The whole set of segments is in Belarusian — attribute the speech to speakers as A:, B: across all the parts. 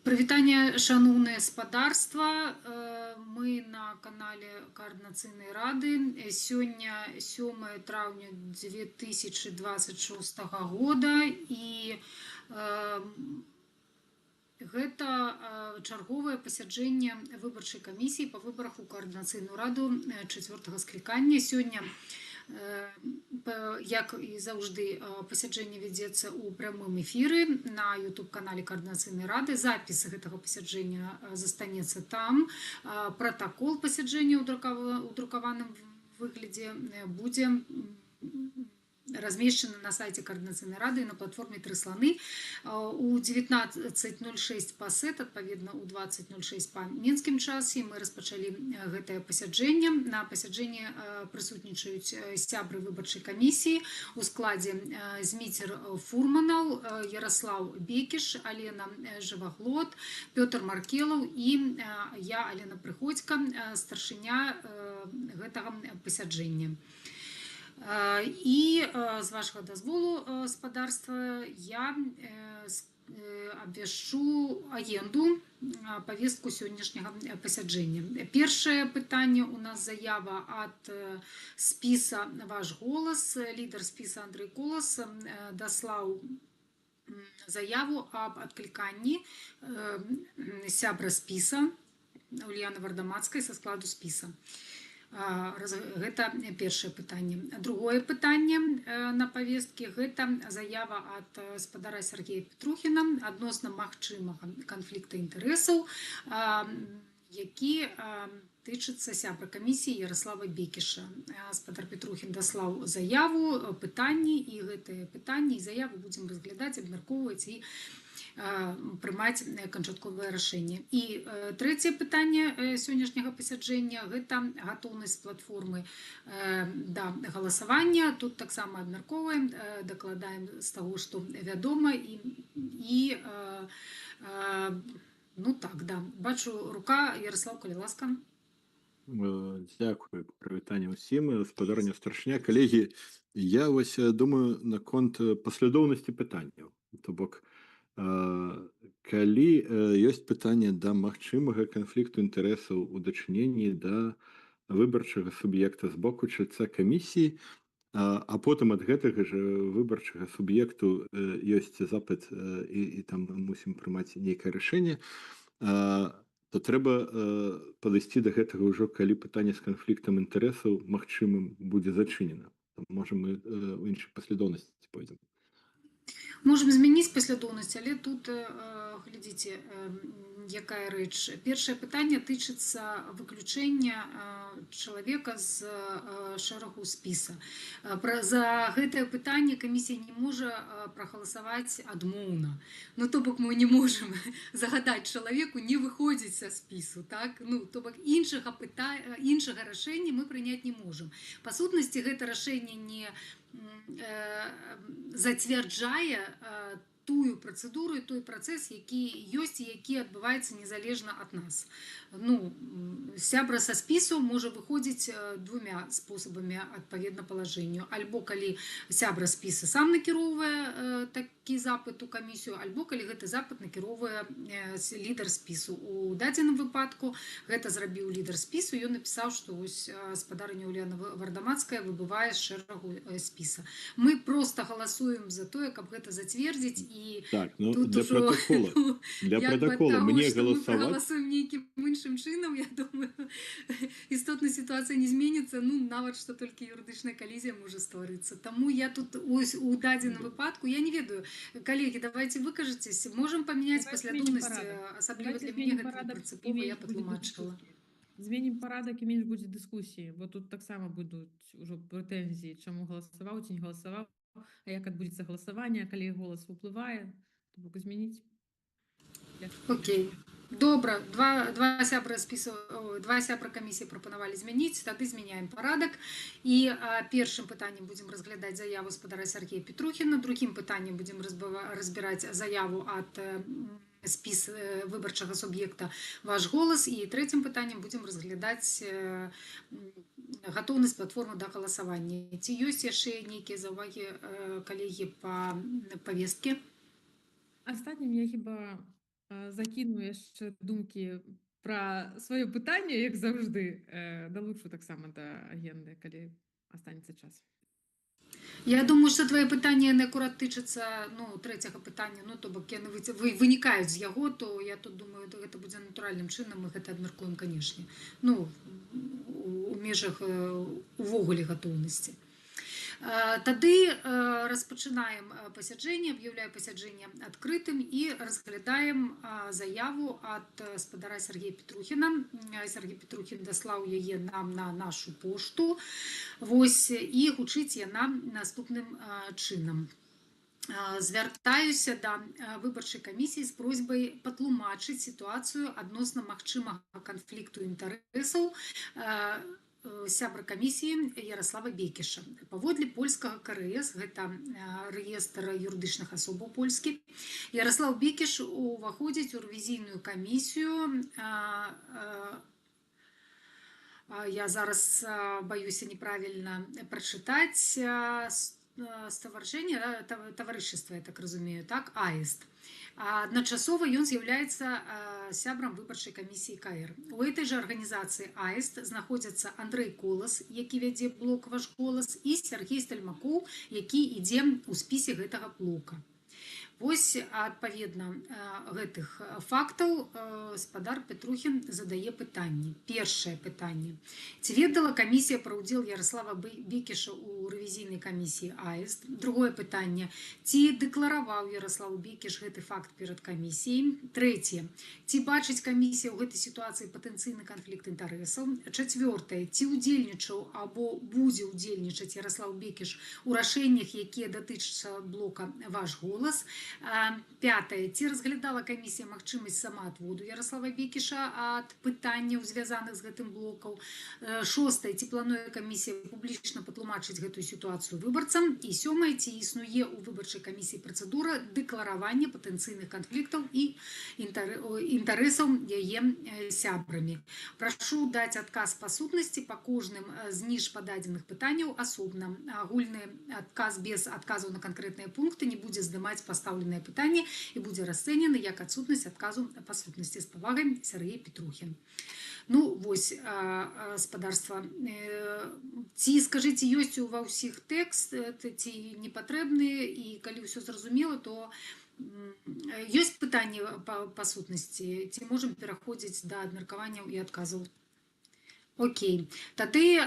A: Прывітанне, шаноўнае спадарства. Мы на канале Каардынацыйнай рады. Сёння 7 траўня 2026 года, і гэта чарговае пасяджэнне выбарчай камісіі па выбарах у Каардынацыйную раду чацвёртага склікання. Сёння, як і заўжды, пасяджэнне вядзецца ў прамым эфіры на YouTube-канале Каардынацыйнай рады. Запіс гэтага пасяджэння застанецца там. Пратакол пасяджэння ў друкаваным выглядзе будзе размешчаны на сайце Каардынацыйнай рады і на платформе «Тры сланы». У 19:06 па СЭТ, адпаведна, у 20:06 па менскім часе мы распачалі гэтае пасяджэнне. На пасяджэнні прысутнічаюць сябры выбарчай камісіі у складзе: Зміцер Фурманаў, Яраслаў Бекіш, Алена Жываглод, Пётр Маркелаў і я, Алена Прыходзька, старшыня гэтага пасяджэння. І з вашага дазволу, спадарства, я абвяшчу агенду, павестку сённяшняга пасяджэння. Першае пытанне у нас — заява ад спіса «Ваш голас». Лідар спіса Андрэй Колас даслаў заяву аб адкліканні сябра спіса Ульяны Вардамацкай са складу спіса. Гэта першае пытанне. Другое пытанне на павесткі — гэта заява ад спадара Сяргея Петрухіна адносна магчымага канфлікта інтарэсаў, які тычыцца сябра камісіі Яраслава Бекіша. Спадар Петрухін даслаў заяву, пытанні, і гэтыя пытанні і заяву будзем разглядаць, абмяркоўваць і прымаць канчатковае рашэнне. І трэцяе пытанне сённяшняга пасяджэння — гэта гатоўнасць платформы да галасавання. Тут таксама абмяркоўваем, дакладаем з таго, што вядома, і, ну так, да, бачу, рука. Яраслаў, калі ласка.
B: Дзякую. Прывітанне ўсім, спадарня старшыня, калегі. Я вось думаю наконт паслядоўнасці пытанняў. То бок, калі ёсць пытанне да магчымага канфлікту інтарэсаў у дачыненні да выбарчага суб'екта з боку чальца камісіі, а потым ад гэтага ж выбарчага суб'екту ёсць запыт, і там мы мусім прымаць нейкае рашэнне, то трэба падысці да гэтага ўжо, калі пытанне з канфліктам інтарэсаў магчымым будзе зачынена. Можа, мы ў іншай паслядоўнасці пойдзем.
A: Можем змяніць паслядоўнасць, але тут глядзіце, якая рэч. Першае пытанне тычыцца выключэння чалавека з шэрагу спіса. За гэтае пытанне камісія не можа прагаласаваць адмоўна. Ну, то бок мы не можам загадаць чалавеку не выходзіць са спісу, так? Ну, то бок іншага рашэння мы прыняць не можам. Па сутнасці, гэта рашэнне не зацвярджае тую працэдуру і той працэс, які ёсць і які адбываецца незалежна ад нас. Ну, сябра са спісу можа выходзіць двумя спосабамі адпаведна палажэнню: альбо калі сябра спіса сам накіроўвае такі запыт у камісію, альбо калі гэты запыт накіроўвае лідар спісу. У дадзеным выпадку гэта зрабіў лідар спісу. Ён напісаў, што вось спадарыня Уляна Вардамацкая выбывае з шэрагу спіса. Мы просто галасуем за тое, каб гэта зацвердзіць, і
B: Так, ну,
A: тут
B: для
A: ужо,
B: протокола,
A: ну,
B: для
A: як бы ад
B: протокола
A: таго,
B: мне
A: што мы
B: галасаваць
A: прагаласуем нейкім іншым чынам, я думаю, істотна сітуацыя не зменіцца, ну, нават што толькі юрыдычная калізія можа стварыцца. Таму я тут ось у дадзеным выпадку я не ведаю. Калегі, давайте выкажацеся, можам памяняць
C: Давайте зменім
A: паслядоўнасць,
C: парадак.
A: асабліва
C: Давайте
A: для мяне
C: зменім
A: гэта
C: парадак, і
A: прынцыпова, я
C: менш будзе
A: патлумачыла.
C: дыскусіі. Зменім парадак, і менш будзе дыскусіі, бо тут таксама будуць ужо прэтэнзіі, чаму галасаваў ці не галасаваў, а як адбудзецца галасаванне, калі голас уплывае, то бок змяніць.
A: Окей. Добра, два сябра спісу, о, два сябра камісіі прапанавалі змяніць, тады змяняем парадак. І першым пытаннем будзем разглядаць заяву спадара Сяргея Петрухіна, другім пытаннем будзем разбіраць заяву ад спіс выбарчага суб'екта «Ваш голас», і трэцім пытаннем будзем разглядаць гатоўнасць платформы да галасавання. Ці ёсць яшчэ нейкія заўвагі, калегі, па павестке?
C: Астатнім я хіба Закіну яшчэ думкі пра сваё пытанне, як заўжды, далучу таксама да агенды, калі астанецца час.
A: Я думаю, што твае пытанні, яны акурат тычацца, ну, трэцяга пытання, ну, то бок яны вынікаюць з яго, то я тут думаю, гэта будзе натуральным чынам, мы гэта абмяркуем, канешне. Ну, у межах увогуле гатоўнасці. Тады распачынаем пасяджэнне, аб'яўляю пасяджэнне адкрытым і разглядаем заяву ад спадара Сергея Петрухіна. Сергей Петрухін даслаў яе нам на нашу пошту. Вось, і гучыць яна наступным чынам. Звяртаюся да выбарчай камісіі з просьбай патлумачыць сітуацыю адносна магчымага канфлікту інтарэсаў сябра камісіі Ярослава Бекіша. Паводле польскага КРС, гэта рэестр юрыдычных асобаў польскі, Ярослав Бекіш уваходзіць у рэвізійную камісію. Я зараз баюся неправільна прачытаць, ставаржэнне, да, таварышества, я так разумею, так, АІСТ. А адначасова ён з'яўляецца сябрам выбарчай камісіі КР. У этой же арганізацыі АІСТ знаходзяцца Андрэй Колас, які вядзе блок «Ваш голас», і Сергей Стальмакоў, які ідзе ў спісе гэтага блока. Вось, адпаведна, гэтых фактаў спадар Петрухін задае пытанні. Першае пытанне. Ці ведала камісія пра ўдзел Ярослава Бекіша ў рэвізійнай камісіі АІСТ? Другое пытанне. Ці дэклараваў Ярослаў Бекіш гэты факт перад камісіяй? Трэцяе. Ці бачыць камісія ў гэтай сітуацыі патэнцыйны канфлікт інтарэсаў? Чацвёртае. Ці ўдзельнічаў або будзе ўдзельнічаць Ярослаў Бекіш у рашэннях, якія датычацца блока «Ваш голас»? Пятае. Ці разглядала камісія магчымасць самаадводу Ярослава Бекіша ад пытанняў, звязаных з гэтым блокам? Шостае. Ці плануе камісія публічна патлумачыць гэтую сітуацыю выбарцам? І сёмае. Ці існуе ў выбарчай камісіі працэдура дэкларавання патэнцыйных канфліктаў і інтарэсаў яе сябрамі? Прашу даць адказ па сутнасці па кожным з ніж пададзеных пытанняў асобна. Агульны адказ без адказаў на канкрэтныя пункты не будзе здымаць пастаўленыя пытанні і будзе расцэнены як адсутнасць адказу па сутнасці. З павагай, Сергей Петрухін. Ну, вось, спадарства, ці, скажыце, ёсць у ва ўсіх тэкст, ці не патрэбны, і калі ўсё зразумела, то ёсць пытанні па сутнасці, ці можам пераходзіць да абмеркаванняў і адказаў? Окей. Тады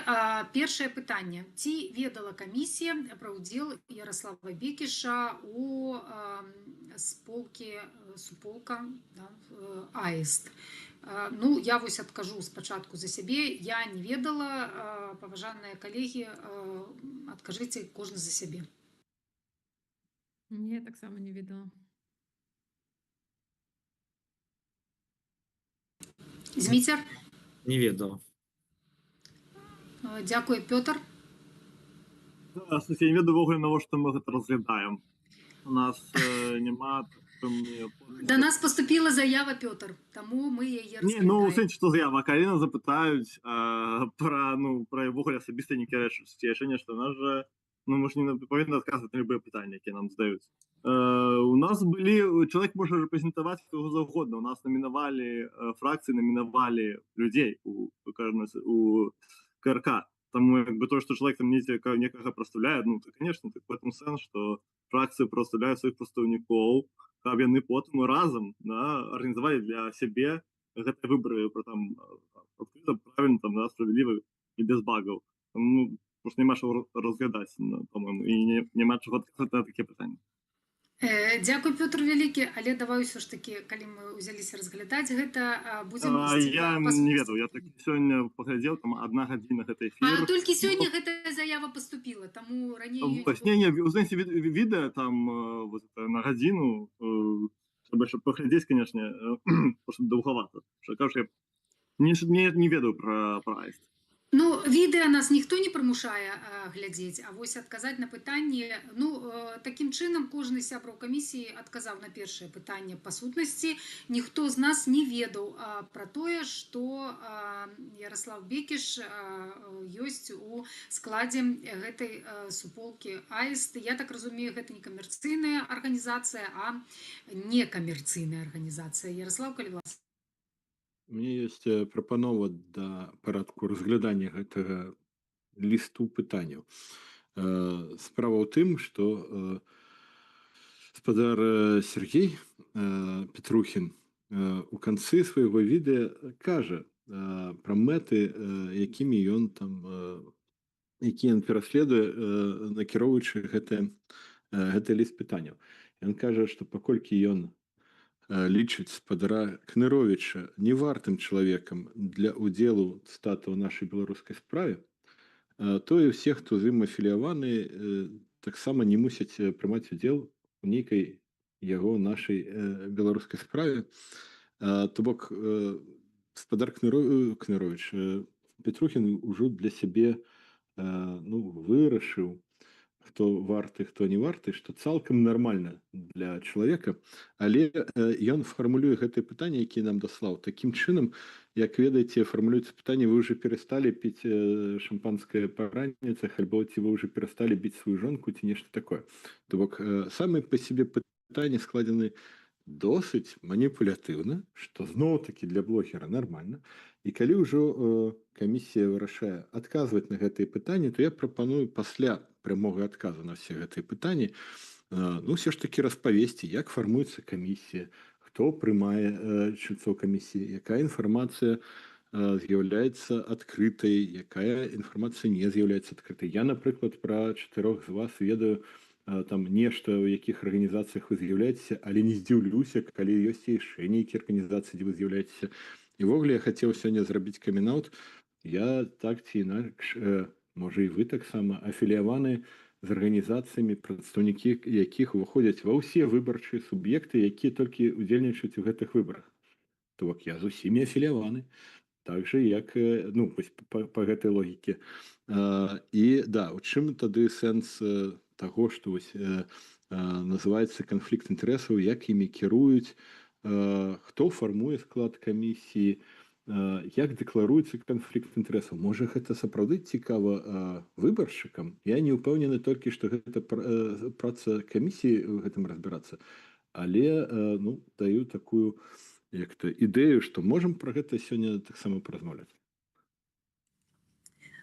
A: першае пытанне. Ці ведала камісія пра ўдзел Ярослава Бекіша у сполкі, суполка, да, АІСТ? Ну, я вось адкажу спачатку за сябе. Я не ведала, паважаныя калегі, адкажыце кожны за сябе.
C: Не, таксама не ведала.
A: Зміцер?
D: Не ведала.
A: Дзякую, Пётр.
E: Да, слухай, я не ведаю ўвогуле, навошта мы гэта разглядаем. У нас няма там,
A: Да нас поступила заява, Пётр, таму мы яе
E: Не, ну, у
A: разглядаем.
E: сэнсе, што заява, калі нас запытаюць, пра, ну, пра ўвогуле асабістыя нейкія рэчы, ці яшчэ нешта, нас жа, ну, мы ж не павінны адказваць на любыя пытанні, якія нам задаюць. У нас былі, чалавек можа рэпрэзентаваць каго заўгодна, у нас намінавалі, фракцыі намінавалі людзей у КРК. Таму як бы то, что человек там некага прадстаўляе, ну, то, конечно, так в этом сэнс, что фракцыі прадстаўляюць сваіх прадстаўнікоў, каб яны потым разам, да, арганізавалі для сябе гэтыя выбары про там адкрыта, правильно, там, да, справядліва і без багаў. Таму просто няма чаго разглядаць, ну, по-моему, і няма чаго адказаць на такія пытанні.
A: Дзякуй, Пётр вялікі, але давай усё ж такі, калі мы ўзяліся разглядаць гэта, будзем ісці
E: Я
A: па
E: не
A: сутнасці.
E: ведаў, я так сёння паглядзеў, там одна гадзіна гэты
A: А
E: эфір.
A: толькі сёння гэтая заява поступила, таму раней ёй не
E: Вось,
A: было.
E: не, у сэнсе відэа там, вот это на гадзіну, трэба яшчэ паглядзець, конечно, просто даўгавата. Што кажу, я не ведаю пра аіст.
A: Ну, відэа нас ніхто не прымушае глядзець, а вось адказаць на пытанне, ну, такім чынам кожны сябраў камісіі адказаў на першае пытанне. Па сутнасці, ніхто з нас не ведаў пра тое, што Ярослав Бекіш ёсць у складзе гэтай суполкі Аіст. Я так разумею, гэта не камерцыйная арганізацыя, а некамерцыйная арганізацыя. Ярослав, калі ласка.
B: У мяне ёсць прапанова да парадку разглядання гэтага лісту пытанняў. Справа ў тым, што спадар Сергей Петрухін у канцы свайго відэа кажа пра мэты, якімі ён там, які ён пераследуе, накіроўваючы гэты ліст пытанняў. Ён кажа, што паколькі ён лічыць спадара Кныровіча не вартым чалавекам для удзелу, цытата, ў нашай беларускай справе, то і ўсе, хто з ім афіліяваны, таксама не мусяць прымаць удзел у нейкай яго нашай беларускай справе. То бок спадар Кныровіч, Петрухін ужо для сябе ну, вырашыў, хто варты, хто не варты, што цалкам нармальна для чалавека, але ён фармулюе гэтае пытанне, які нам даслаў, такім чынам, як ведаеце, фармулюецца пытанне: «Вы уже перасталі піць шампанское па раніцах?» альбо «Ці вы уже перасталі біць сваю жонку?» ці нешта такое. То бок самі па сябе пытанні складзены досыць маніпулятыўна, што зноў-такі для блогера нармальна. І калі ўжо камісія вырашае адказваць на гэтыя пытанні, то я прапаную пасля прямога адказу на все гэтыя пытанні ну, все ж таки распавесці, як фармуецца камісія, хто прымае чальцоў камісіі, якая інфармацыя з'яўляецца адкрытай, якая інфармацыя не з'яўляецца адкрытай. Я, напрыклад, пра чатырох з вас ведаю там нешта, у якіх арганізацыях вы з'яўляецеся, але не здзіўлюся, калі ёсць яшчэ нейкія арганізацыі, дзе вы з'яўляецеся. І ўвогуле я хацеў сёння зрабіць камінаут: я так ці інакш, можа, і вы таксама, афіліяваны з арганізацыямі, прадстаўнікі якіх уваходзяць ва ўсе выбарчыя суб'екты, якія толькі удзельнічаюць у гэтых выбарах. То бок я з усімі афіліяваны так же, як ну, вось па гэтай логіке. І да, у чым тады сэнс таго, што вось называецца канфлікт інтарэсаў, як імі кіруюць, хто фармуе склад камісіі, як дэкларуецца канфлікт інтарэсаў? Можа, гэта сапраўды цікава выбаршчыкам. Я не ўпэўнены толькі, што гэта праца камісіі ў гэтым разбірацца, але ну, даю такую як то ідэю, што можам пра гэта сёння таксама паразмаўляць.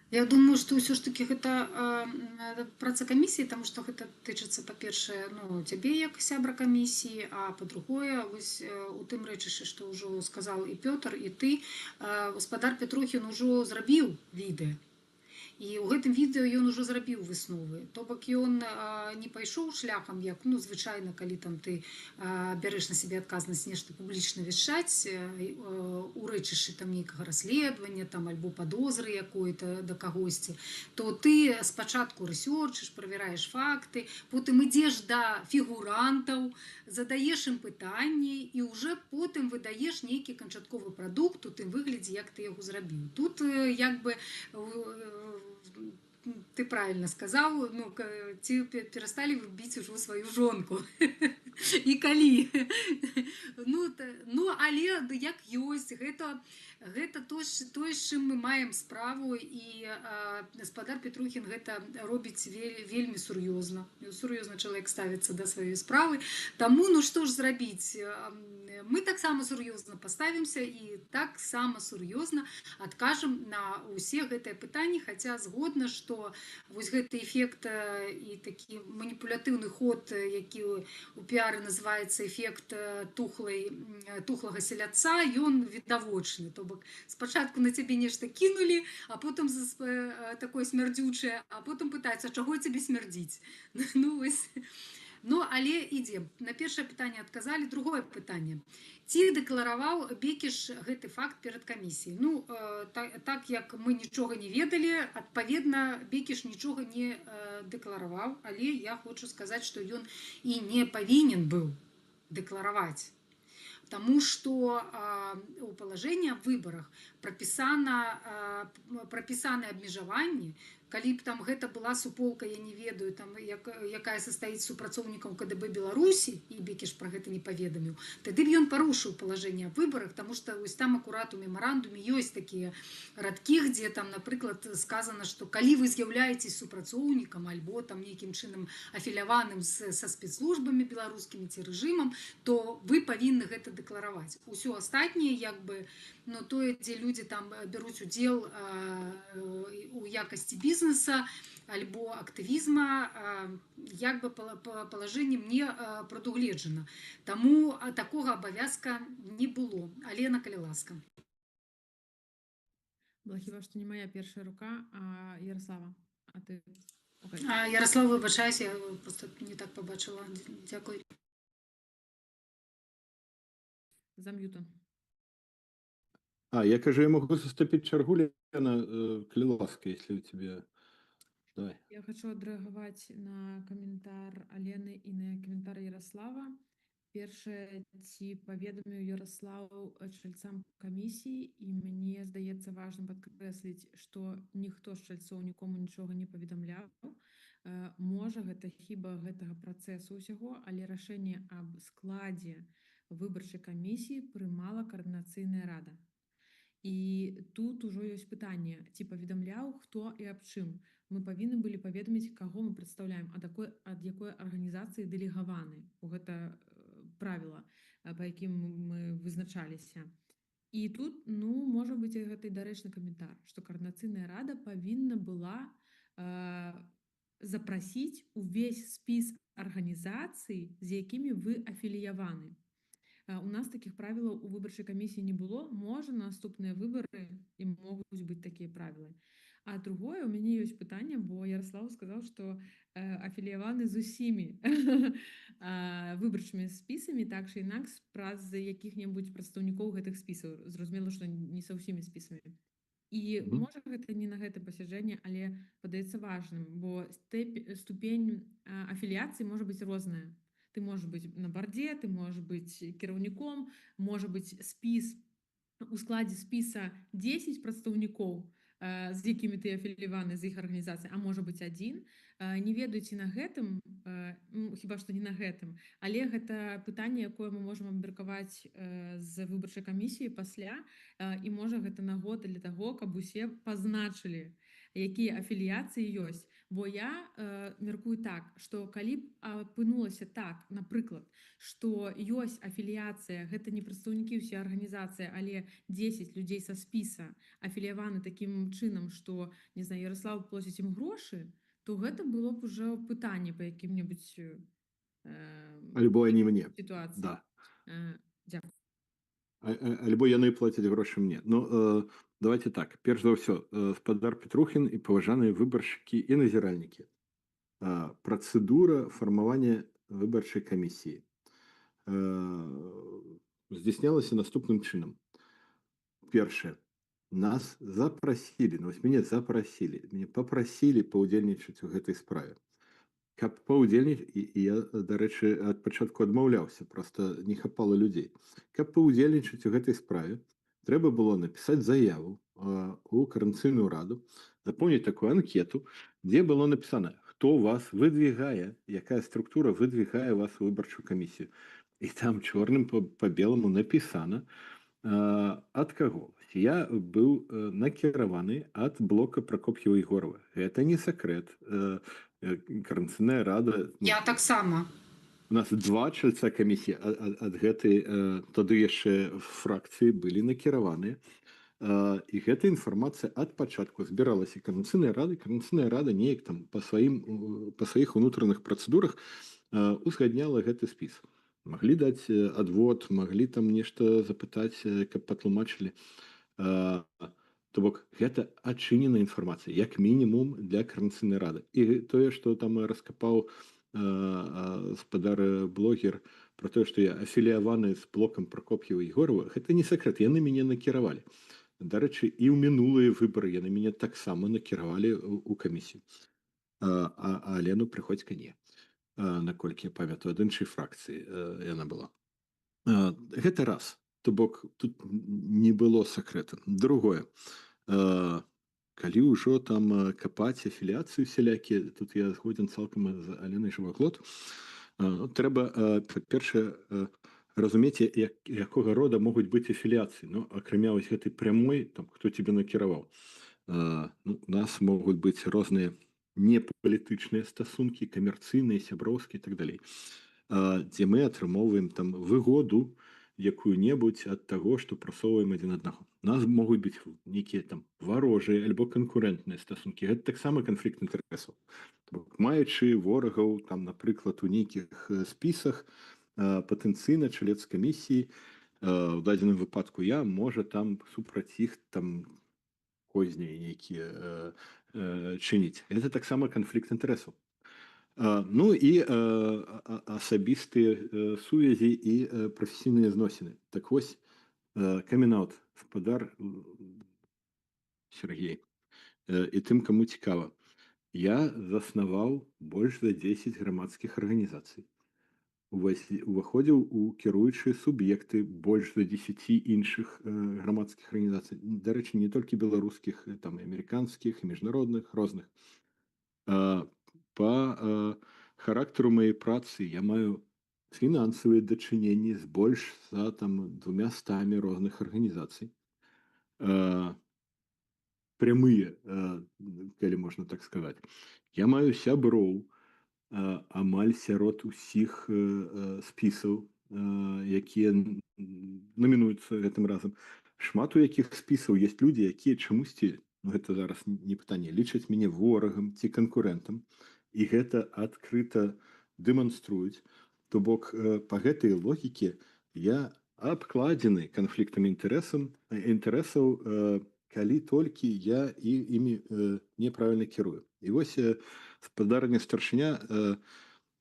A: Я думаю, што ўсё ж такі гэта праца камісіі, таму што гэта тычыцца, па-першае, ну, цябе як сябра камісіі, а па-другое, вось у тым рэчышчы, што ўжо сказаў і Пётр, і ты, гаспадар Петрухін ужо зрабіў відэа. І ў гэтым відэа ён ужо зрабіў высновы. То бок ён не пайшоў шляхам, як, ну, звычайна, калі там ты бярэш на сябе адказнасць нешта публічна вяшчаць у рэчышчы там нейкага расследавання там альбо падозры якой-то да кагосьці, то ты спачатку рэсёрчыш, правяраеш факты, потым ідзеш да фігурантаў, задаеш ім пытанні і ўжо потым выдаеш нейкі канчатковы прадукт у тым выглядзе, як ты яго зрабіў. Тут як бы ты правильно сказаў, ну, ці перасталі вы біць ужо сваю жонку і калі? Ну, ну, але як ёсць, гэта тое, з чым мы маем справу, і гаспадар Петрухін гэта робіць вельмі сур'ёзна. Сур'ёзна чалавек ставіцца да сваёй справы. Таму, ну, што ж зрабіць, мы таксама сур'ёзна паставімся і таксама сур'ёзна адкажам на ўсе гэтыя пытанні, хаця згодна, што вось гэты эфект і такі маніпулятыўны ход, які у піары называецца эфект тухлага селядца, ён відавочны. То бок спачатку на цябе нешта кінулі, а потым такое смярдзючае, а потым пытаюцца: «Чаго цябе смярдзіць?» Ну, вось. Ну, але ідзем. На першае пытанне адказалі. Другое пытанне: ці дэклараваў Бекіш гэты факт перад камісіяй? Ну, так як мы нічога не ведалі, адпаведна, Бекіш нічога не дэклараваў, але я хочу сказаць, што ён і не павінен быў дэклараваць. Таму што у палажэнні аб выбарах прапісаны абмежаванні. Калі б там гэта была суполка, я не ведаю, там, якая састаіць супрацоўнікаў КДБ Беларусі, і Бекіш пра гэта не паведаміў, тады б ён парушыў палажэнне аб выбарах, таму што вось там акурат у мемарандуме ёсць такія радкі, дзе там, напрыклад, сказана, што калі вы з'яўляецесь супрацоўнікам альбо там нейкім чынам афіляваным са спецслужбамі беларускімі ці рэжымам, то вы павінны гэта дэклараваць. Усё астатняе, як бы, ну, тое, дзе людзі там бяруць удзел у якасці бізнеса альбо актывізма, як бы палажэннем не прадугледжана. Таму такога абавязка не было. Алена, калі ласка.
C: Была хіба што не моя першая рука, а Ярослава. А ты? Окей.
A: Ярослав, выбачаюсь, я просто не так побачыла. Дзякуй.
C: Зам'ютан.
B: Я кажу, я могу заступить чаргу, Лена, калі ласка, если у тебя. Давай.
C: Я хочу адрэагаваць на каментар Алены і на каментар Ярослава. Першае, ці паведаміў Ярослаў чальцам камісіі, і мне здаецца важным падкрэсліць, што ніхто з чальцоў нікому нічога не паведамляў. Можа, гэта хіба гэтага працэсу ўсяго, але рашэнне аб складзе выбарчай камісіі прымала каардынацыйная рада. І тут ужо ёсць пытанне, ці паведамляў, хто і аб чым. Мы павінны былі паведаміць, каго мы прадстаўляем, ад якой арганізацыі дэлегаваны. Гэта правіла, па якім мы вызначаліся. І тут, ну, можа быць, гэта і дарэчны каментар, што каардынацыйная рада павінна была запрасіць увесь спіс арганізацый, з якімі вы афіліяваны. У нас такіх правілаў у выбарчай камісіі не было, можа, на наступныя выбары і могуць быць такія правілы. А другое, у мяне ёсць пытанне, бо Ярослаў сказаў, што афіліяваны з усімі выбарчымі спісамі, так ці інакш, праз якіх-небудзь прадстаўнікоў гэтых спісаў. Зразумела, што не са ўсімі спісамі. І можа, гэта не на гэта пасяджэнне, але падаецца важным, бо ступень афіліяцыі можа быць розная. Ты можаш быць на бардзе, ты можаш быць кіраўніком, можа быць спіс, у складзе спіса 10 прадстаўнікоў, з якімі ты афіліваны, з іх арганізацыі, а можа быць адзін. Не ведаю, ці на гэтым, хіба што не на гэтым, але гэта пытанне, якое мы можам абмеркаваць з выбарчай камісіяй пасля, і можа, гэта нагода для таго, каб усе пазначылі, якія афіліяцыі ёсць. Бо я мяркую так, што калі б апынулася так, напрыклад, што ёсць афіліяцыя, гэта не прадстаўнікі ўсе арганізацыі, але 10 людзей са спіса афіліяваны такім чынам, што, не знаю, Ярослав плоціць ім грошы, то гэта было б ужо пытанне па якім-небудзь
B: Альбо они мне.
C: сітуацыі.
B: Да.
C: Дзякую.
B: Альбо яны плацяць грошы мне. Ну, давайте так. Перш за ўсё, спадар Петрухін і паважаныя выбаршчыкі і назіральнікі. Працэдура фармавання выбарчай камісіі здзяйснялася наступным чынам. Першае. Нас запрасілі, ну, вось мяне запрасілі, мяне папрасілі паўдзельнічаць у гэтай справе. Каб паўдзельніць, і я, дарэчы, ад пачатку адмаўляўся, просто не хапала людзей. Каб паўдзельнічаць у гэтай справе, трэба было напісаць заяву у каардынацыйную раду, запоўніць такую анкету, дзе было напісана, хто вас выдвігае, якая структура выдвігае вас у выбарчую камісію. І там чорным па беламу напісана, ад каго. Я быў накіраваны ад блока Пракоп'ева Егорова. Гэта не сакрэт. Каардынацыйная рада, ну,
A: Я таксама.
B: У нас два чальца камісіі ад гэтай тады яшчэ фракцыі былі накіраваныя. І гэта інфармацыя ад пачатку збіралася каардынацыйнай рады. Каардынацыйная рада неяк там па сваіх унутраных працэдурах узгадняла гэты спіс. Маглі даць адвод, маглі там нешта запытаць, каб патлумачылі. То бок гэта адчыненая інфармацыя, як мінімум для каардынацыйнай рады. І тое, што там раскапаў спадар блогер про тое, што я афіліяваны з блокам Пракоп'ева Егорова, гэта не сакрэт, яны мяне накіравалі. Дарэчы, і ў мінулыя выбары яны мяне таксама накіравалі ў камісію. А Алену Прыходзька не. Наколькі я памятаю, ад іншай фракцыі яна была. Гэта раз. То бок тут не было сакрэта. Другое. Калі ўжо там капаць афіліяцыю всялякія, тут я згодзен цалкам з Аленай Жываглот. Трэба, па-першае, разумець, якога рода могуць быць афіліяцыі. Ну, акрамя вось гэтай прямой, там, хто тебе накіраваў. Ну, у нас могуць быць розныя непалітычныя стасункі, камерцыйныя, сяброўскія і так далей, дзе мы атрымоўваем там выгоду якую-небудзь ад таго, што прасоўваем адзін аднаго. У нас могуць быць нейкія там варожыя альбо канкурэнтныя стасункі. Гэта таксама канфлікт інтарэсаў. Маючы ворагаў там, напрыклад, у нейкіх спісах, патэнцыйна чалец камісіі, у дадзеным выпадку я, можа там супраць іх там козні нейкія чыніць. Это таксама канфлікт інтарэсаў. Ну і асабістыя сувязі і прафесійныя зносіны. Так вось, камінаут, спадар Сергей, і тым, каму цікава. Я заснаваў больш за 10 грамадскіх арганізацый. Уваходзіў у кіруючыя суб'екты больш за 10 іншых грамадскіх арганізацый. Дарэчы, не толькі беларускіх, там і амерыканскіх, і міжнародных, розных. Па характару маёй працы я маю фінансавыя дачыненні з больш за там 200 розных арганізацый. Прямыя, калі можна так сказаць. Я маю сяброў амаль сярод усіх спісаў, якія намінуюцца гэтым разам. Шмат у якіх спісаў ёсць людзі, якія чамусьці, ну, гэта зараз не пытанне, лічаць мяне ворагам ці канкурэнтам, і гэта адкрыта дэманструюць. То бок па гэтай логіке я абкладзены канфліктам інтарэсаў, калі толькі я і імі неправільна кірую. І вось спадарня старшыня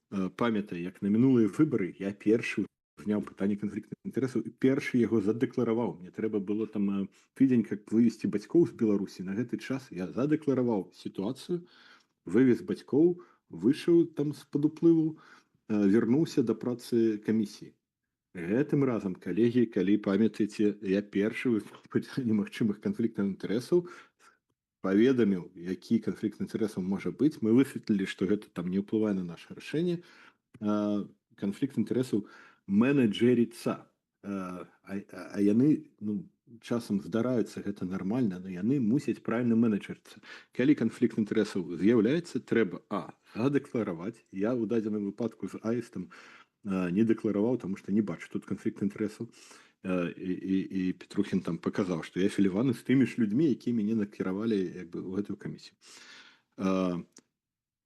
B: памятае, як на мінулыя выбары я першы зняў пытанне канфліктных інтарэсаў і першы яго задэклараваў. Мне трэба было там тыдзень, как вывесці бацькоў з Беларусі. На гэты час я задэклараваў сітуацыю, вывез бацькоў, выйшаў там з-пад уплыву, вярнуўся да працы камісіі. Гэтым разам, калегі, калі памятаеце, я першы пытанне магчымых канфліктаў інтарэсаў паведаміў, які канфлікт інтарэсаў можа быць. Мы высветлілі, што гэта там не ўплывае на наше рашэнне. Канфлікт інтарэсаў менеджеріцца. А яны, ну, часам здараюцца, гэта нармальна, но яны мусяць правільна менеджерыцца. Калі канфлікт інтарэсаў з'яўляецца, трэба задэклараваць. Я ў дадзеным выпадку з Аістам не дэклараваў, таму што не бачу тут канфлікт інтарэсаў. І Петрухін там паказаў, што я афіляваны з тымі ж людзьмі, якія мяне накіравалі як бы ў гэтую камісію.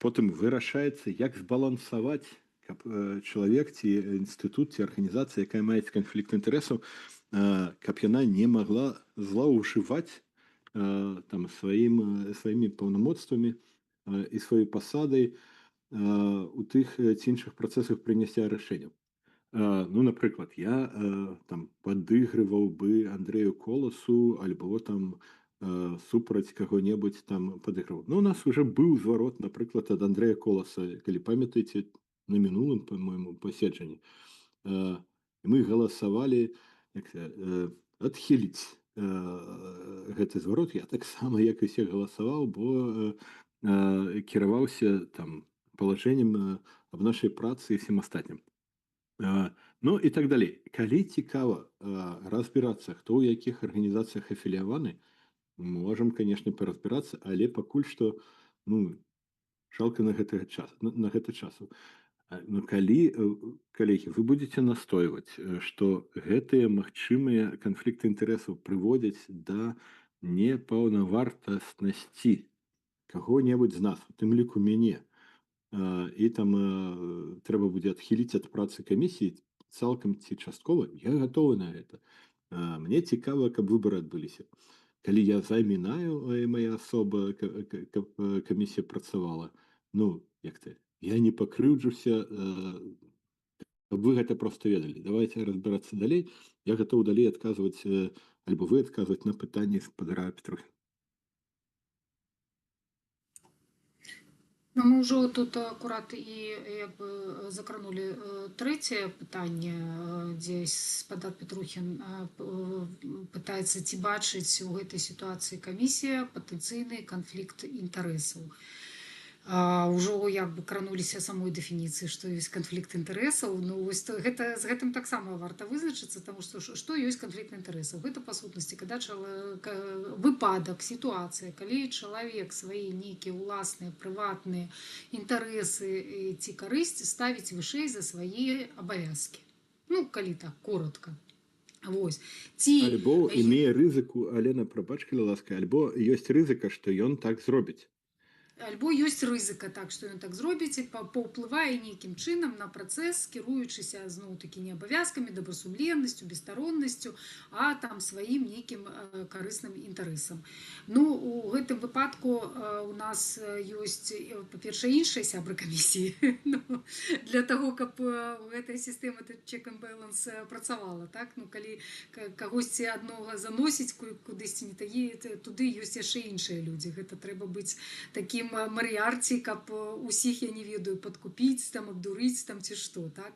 B: Потым вырашаецца, як збалансаваць, каб чалавек ці інстытут ці арганізацыя, якая мае канфлікт інтарэсаў, каб яна не магла злоўжываць там сваімі паўнамоцтвамі і сваёй пасадай у тых ці іншых працэсах прыняцця рашэнняў. Ну, напрыклад, я там падыгрываў бы Андрэю Коласу альбо там супраць каго-небудзь там падыгрываў. Ну, у нас уже быў зварот, напрыклад, ад Андрэя Коласа, калі памятаеце, на мінулым, по-моему, паседжанні. Мы галасавалі, як адхіліць гэты зварот. Я таксама, як і усе, галасаваў, бо кіраваўся там палажэннем аб нашай працы і всем астатнім. Ну і так далей. Калі цікава разбірацца, хто ў якіх арганізацыях афіляваны, можам, конечно, паразбірацца, але пакуль што, ну, жалка на гэтага час, на гэта часу. Но калі, калегі, вы будете настойваць, што гэтыя магчымыя канфлікты інтарэсаў прыводзяць да непаўнавартаснасці каго-небудзь з нас, у тым ліку мяне, і там трэба будзе адхіліць ад працы камісіі цалкам ці часткова, я гатовы на гэта. Мне цікава, каб выбары адбыліся. Калі я замінаю, моя асоба, каб камісія працавала, ну, як ты, я не пакрыўджуся, каб вы гэта просто ведалі. Давайте разбірацца далей. Я гатоў далей адказваць, альбо вы адказваць на пытанні спадара Петрухіна.
A: Ну, мы ўжо тут акурат і як бы закранулі трэцяе пытанне, дзе спадар Петрухін пытаецца, ці бачыць у гэтай сітуацыі камісія патэнцыйны канфлікт інтарэсаў. Ўжо як бы крануліся самой дэфініцыі, што ёсць канфлікт інтарэсаў. Ну вось гэта, з гэтым таксама варта вызначыцца, таму што што ёсць канфлікт інтарэсаў? Гэта па сутнасці, когда выпадак, сітуацыя, калі чалавек свае нейкія ўласныя прыватныя інтарэсы ці карысць ставіць вышэй за свае абавязкі. Ну, калі так коротко. Вось. Ці
B: Альбо имея рызыку, Алена, прабач, калі ласка, альбо ёсць рызыка, што ён так зробіць.
A: Альбо ёсць рызыка, так, што ён так зробіць і паўплывае нейкім чынам на працэс, кіруючыся зноў-такі не абавязкамі, добрасумленнасцю, бесстароннасцю, а там сваім нейкім карысным інтарэсам. Ну, у гэтым выпадку у нас ёсць, па-першае, іншыя сябры камісіі, ну, для таго, каб гэтая сістэма check and balance працавала, так? Ну, калі кагосьці аднога заносіць кудысьці не таі, туды ёсць яшчэ іншыя людзі. Гэта трэба быць такім Марыярці, каб усіх, я не ведаю, падкупіць, там, абдурыць там ці што, так?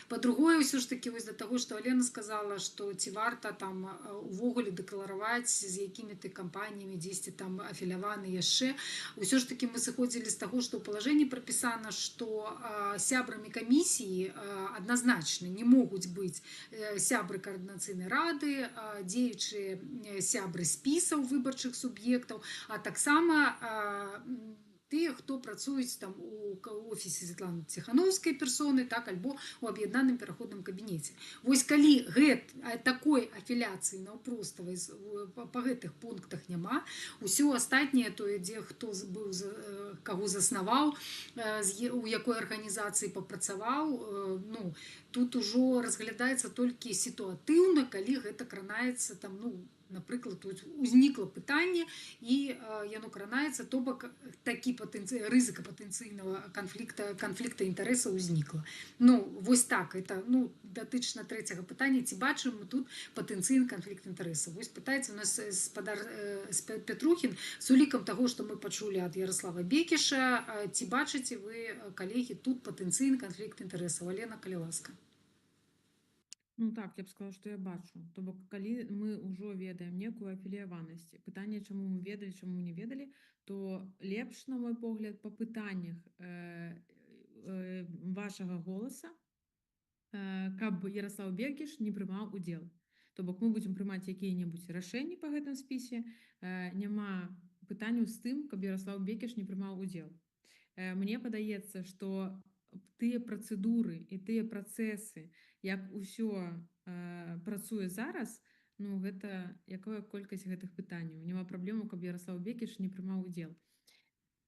A: Па-другое, ўсё ж такі вось да таго, што Алена сказала, што ці варта там увогуле дэклараваць, з якімі ты кампаніямі дзесьці там афіляваны яшчэ. Ўсё ж такі мы сыходзілі з таго, што ў палажэнні прапісана, што сябрамі камісіі адназначна не могуць быць сябры каардынацыйнай рады, дзеючыя сябры спісаў выбарчых суб'ектаў, а таксама тыя, хто працуюць там у офісе Светланы Ціхановскай персоны, так, альбо у аб'яднаным пераходным кабінеце. Вось калі такой афіляцыі наўпроставай па гэтых пунктах няма, усё астатняе, тое, дзе хто быў, каго заснаваў, у якой арганізацыі папрацаваў, ну, тут ужо разглядаецца толькі сітуатыўна, калі гэта кранаецца там, ну, напрыклад, тут узнікла пытанне і яно кранаецца, то бок такі рызыка патэнцыйнага канфлікта інтарэсаў узнікла. Ну, вось так, это, ну, датычна трэцяга пытання, ці бачым мы тут патэнцыйны канфлікт інтарэсаў. Вось пытаецца у нас спадар Петрухін з улікам таго, што мы пачулі ад Ярослава Бекіша, ці бачыце вы, калегі, тут патэнцыйны канфлікт інтарэсаў? Алена, калі ласка.
C: Ну так, я б сказала, што я бачу. То бок, калі мы ўжо ведаем некую афіліяванасць, пытанне, чаму мы ведалі, чаму не ведалі, то лепш, на мой погляд, па пытаннях вашага голаса, каб Ярослав Бекіш не прымаў удзел. То бок мы будзем прымаць якія-небудзь рашэнні па гэтым спісе, няма пытанняў з тым, каб Ярослав Бекіш не прымаў удзел. Мне падаецца, што тыя працэдуры і тыя працэсы, як усё працуе зараз, ну, гэта якая колькасць гэтых пытанняў. Няма праблему, каб Ярослав Бекіш не прымаў удзел.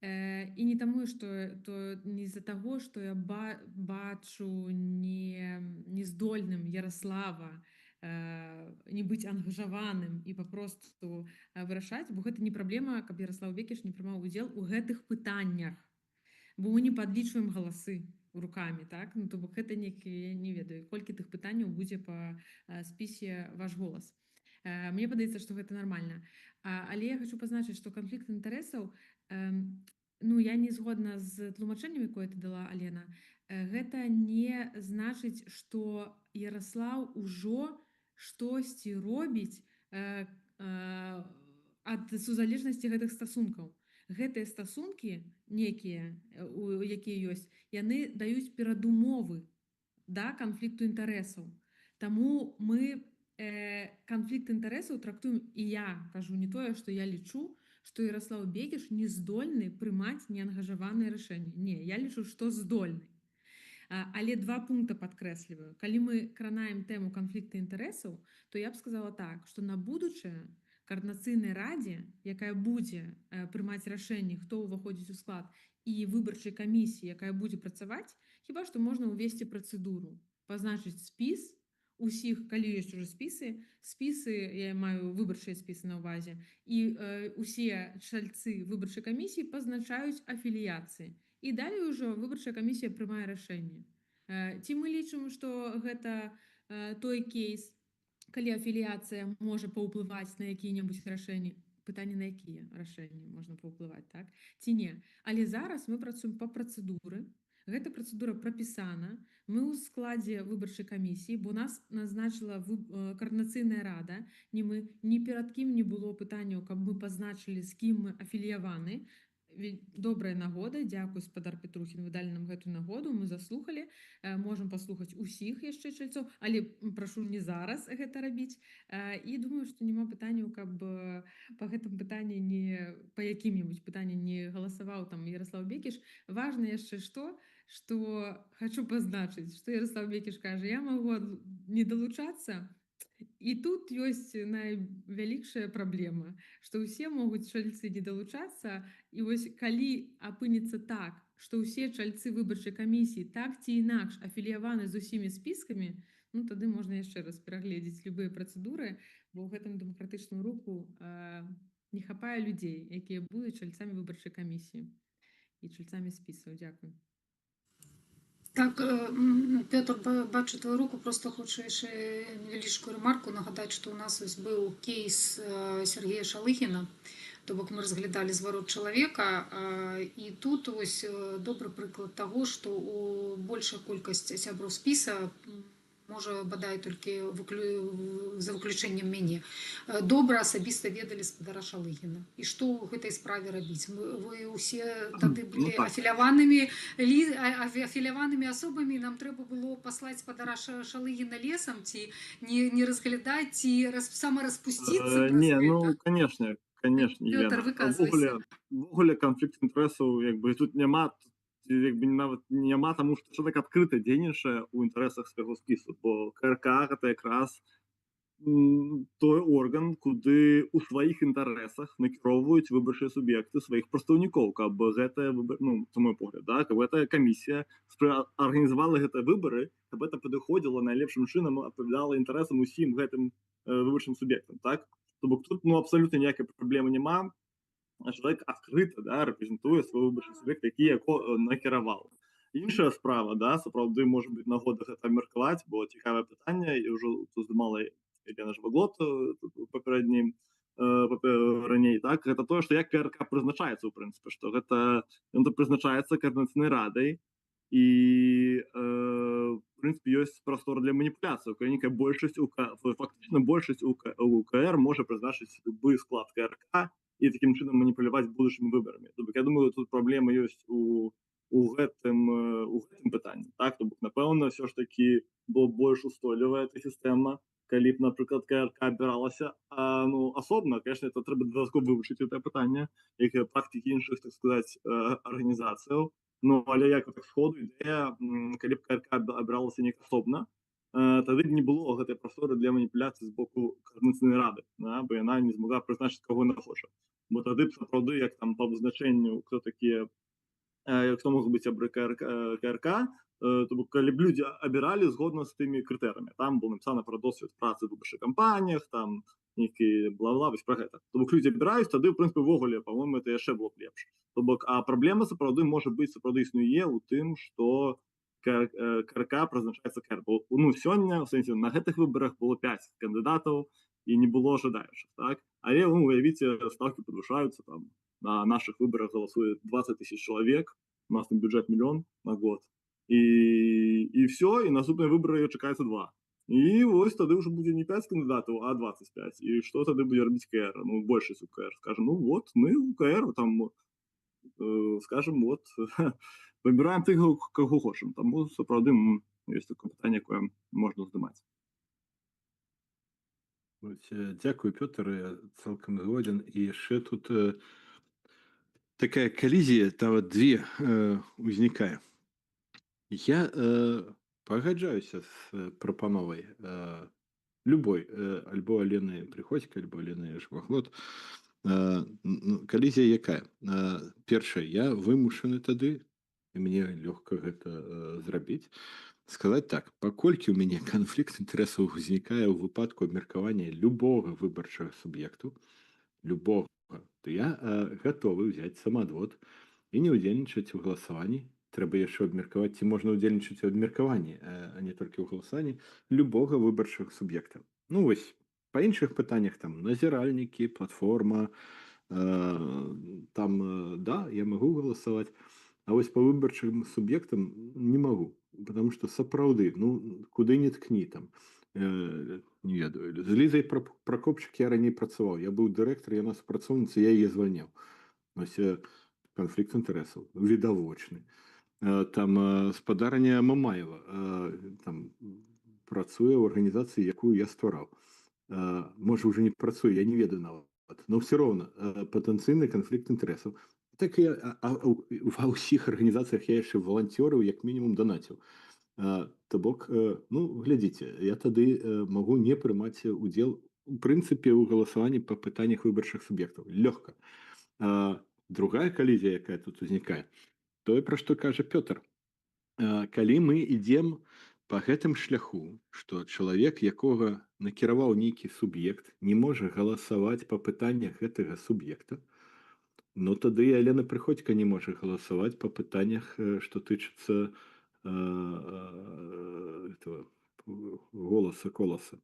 C: І не таму, што то не з-за таго, што я бачу нездольным Ярослава не быць ангажаваным і папросту вырашаць, бо гэта не праблема, каб Ярослав Бекіш не прымаў удзел у гэтых пытаннях. Бо мы не падлічваем галасы рукамі, так? Ну, то бок гэта некі, я не ведаю, колькі тых пытанняў будзе па спісе «Ваш голас». Мне падаецца, што гэта нармальна. Але я хочу пазначыць, што канфлікт інтарэсаў, ну, я не згодна з тлумачэннем, якое ты дала, Алена. Гэта не значыць, што Ярослаў ужо штосьці робіць ад сузалежнасці гэтых стасункаў. Гэтыя стасункі некія, якія ёсць, яны даюць перадумовы да канфлікту інтарэсаў. Таму мы канфлікт інтарэсаў трактуем, і я кажу не тое, што я лічу, што Ярослав Бекіш не здольны прымаць неангажаваныя рашэнні. Не, я лічу, што здольны. Але два пункта падкрэсліваю. Калі мы кранаем тэму канфлікта інтарэсаў, то я б сказала так, што на будучае каардынацыйнай радзе, якая будзе прымаць рашэнні, хто ўваходзіць у склад, і выбарчай камісіі, якая будзе працаваць, хіба што можна ўвесці працэдуру, пазначыць спіс усіх, калі ёсць ужо спісы, я маю выбарчыя спісы на ўвазе, і усе чальцы выбарчай камісіі пазначаюць афіліяцыі. І далей ўжо выбарчая камісія прымае рашэнне. Ці мы лічым, што гэта той кейс, калі афіліяцыя можа паўплываць на якія-небудзь рашэнні? Пытанне, на якія рашэнні можна паўплываць, так ці не. Але зараз мы працуем па працэдуры. Гэта працэдура прапісана. Мы ў складзе выбарчай камісіі, бо нас назначыла Каардынацыйная рада, не мы. Ні перад кім не было пытанняў, каб мы пазначылі, з кім мы афіліяваны. Добрая нагода, дзякуй, спадар Петрухін, вы далі нам гэту нагоду, мы заслухалі, можам паслухаць усіх яшчэ чальцоў, але прашу не зараз гэта рабіць. І думаю, што няма пытанняў, каб па гэтым пытанні, не па якім-небудзь пытанні не галасаваў там Ярослав Бекіш. Важна яшчэ што хачу пазначыць, што Ярослав Бекіш кажа: «Я магу не далучацца». І тут ёсць найвялікшая праблема, што ўсе могуць чальцы не далучацца, і вось калі апынецца так, што ўсе чальцы выбарчай камісіі так ці інакш афіліяваны з усімі спіскамі, ну, тады можна яшчэ раз перагледзець любыя працэдуры, бо ў гэтым дэмакратычным руху не хапае людзей, якія будуць чальцамі выбарчай камісіі і чальцамі спісаў. Дзякуй.
A: Так, Пётр, бачу твою руку, просто хочу яшчэ невялічкую ремарку нагадаць, што ў нас вось быў кейс Сергея Шалыгіна, то бок мы разглядалі зварот чалавека, і тут вось добры прыклад таго, што у большая колькасць сяброў спіса, можа, бадай толькі за выключэннем мяне, добра асабіста ведалі спадара Шалыгіна. І што ў гэтай справе рабіць? Вы ўсе тады
E: Ну,
A: былі
E: так.
A: афіляванымі асобамі, нам трэба было паслаць спадара Шалыгіна лесам ці не разглядаць, ці самараспусціцца праз
E: Не,
A: гэта?
E: Ну, конечно,
A: Пётр,
E: Елена.
A: выказвайся.
E: Увогуле канфлікт інтарэсаў як бы тут няма, тут, як бы, нават няма, таму што чалавек адкрыта дзейнічае ў інтарэсах свайго спісу, бо КРК гэта якраз той орган, куды ў сваіх інтарэсах накіроўваюць выбарчыя суб'екты сваіх прадстаўнікоў, каб гэтая выбар, ну, это мой погляд, да, каб гэтая камісія арганізавала гэтыя выбары, каб это падыходзіла найлепшым чынам, адпавядала інтарэсам усім гэтым выбарчым суб'ектам, так? То бок тут, ну, абсалютна ніякай праблемы няма. А чалавек адкрыта, да, рэпрэзентуе свой выбарчы суб'ект, які яго накіраваў. Іншая справа, да, сапраўды можа быць нагода гэта абмеркаваць, бо цікавае пытанне, і ўжо уздымала Елена Жваглот папярэднім раней, так, гэта тое, што як КРК прызначаецца, ў прынцыпе, што гэта ён то прызначаецца Каардынацыйнай радай, і в прынцыпе ёсць прастора для маніпуляцый, калі нейкая большасць у фактычна большасць у КР можа прызначыць любы склад КРК і такім чынам маніпуляваць будучымі выбарамі. То бок я думаю, тут праблема ёсць у гэтым пытанні, так? То бок, напэўна, ўсё ж такі было больш устойлівая эта сістэма, калі б, напрыклад, КРК абіралася, ну, асобна. Конечно, это трэба дадаткова вывучыць гэтае пытанне, як і практыкі іншых, так сказать, арганізацыяў. Ну, але як так сходу ідэя, калі б КРК абіралася неяк асобна, тады б не было гэтай прасторы для маніпуляцый з боку Каардынацыйнай рады, да, бо яна не змогла прызначыць, каго яна хоча. Бо тады б сапраўды, як там па вызначэнню, хто такія, хто могуць быць сябры КРК, КРК, то бок калі б людзі абіралі згодна з тымі крытэрыямі. Там было напісана пра досвед працы ў выбарчых кампаніях, там нейкі бла-бла, вось пра гэта. То бок людзі абіраюць, тады, ў прынцыпе, увогуле, по-моему, это яшчэ было б лепш. То бок, а праблема сапраўды можа быць, сапраўды існуе ў тым, што КРК прызначаецца КР. Бо, ну, сёння, ў сэнсе, на гэтых выбарах было 5 кандыдатаў і не было жадаючых, так? Але, ну, уявіце, ставкі падвышаюцца, там, на нашых выбарах галасуе 20 тысяч чалавек, у нас там бюджет мільён на год. І всё, і наступныя выбары чакаецца 2. І вось тады ўжо будзе не 5 кандыдатаў, а 25. І што тады будзе рабіць КР? Ну, большасць у КР. Скажем, ну вот, мы у КР там, скажем, вот, выбіраем тых, каго хочам. Таму, сапраўды, ёсць такое пытанне, якое можна ўздымаць.
B: Вось, дзякую, Пётр, я цалкам згодзен. І яшчэ тут такая калізія, там две узнікае. Я пагаджаюся з прапановай любой, альбо Алены Прыходзька, альбо Алены Жваглот. Ну, калізія якая? Першае, я вымушаны тады, і мне лёгка гэта зрабіць, сказаць так: паколькі ў мяне канфлікт інтарэсаў узнікае ў выпадку абмеркавання любога выбарчага суб'екту, любога, то я гатовы ўзяць самаадвод і не ўдзельнічаць у галасаванні. Трэба яшчэ абмеркаваць, ці можна ўдзельнічаць у абмеркаванні, а не толькі ў галасаванні любога выбарчага суб'екта. Ну вось. Па іншых пытаннях, там, назіральнікі, платформа, там, да, я магу галасаваць, а вось па выбарчым суб'ектам не магу, потому что сапраўды, ну, куды не ткні там, не ведаю, з Лізай Пракопчык я раней працаваў, я быў дырэктар, яна супрацоўніца, я яе звальняў. Вось, канфлікт інтарэсаў відавочны. Там спадарня Мамаева там працуе ў арганізацыі, якую я ствараў. Можа, уже не працуе, я не ведаю нават, но все роўна патэнцыйны канфлікт інтарэсаў. Так я, ва ўсіх арганізацыях я яшчэ валанцёрыў, як мінімум данаціў. То бок, ну, глядзіце, я тады магу не прымаць удзел у прынцыпе ў галасаванні па пытаннях выбарчых суб'ектаў лёгка. Другая калізія, якая тут узнікае, тое, пра што кажа Пётр. Калі мы ідзем па гэтым шляху, што чалавек, якога накіраваў нейкі суб'ект, не можа галасаваць па пытаннях гэтага суб'екта, ну, тады і Алена Прыходзька не можа галасаваць па пытаннях, што тычацца этого Голоса, Коласа.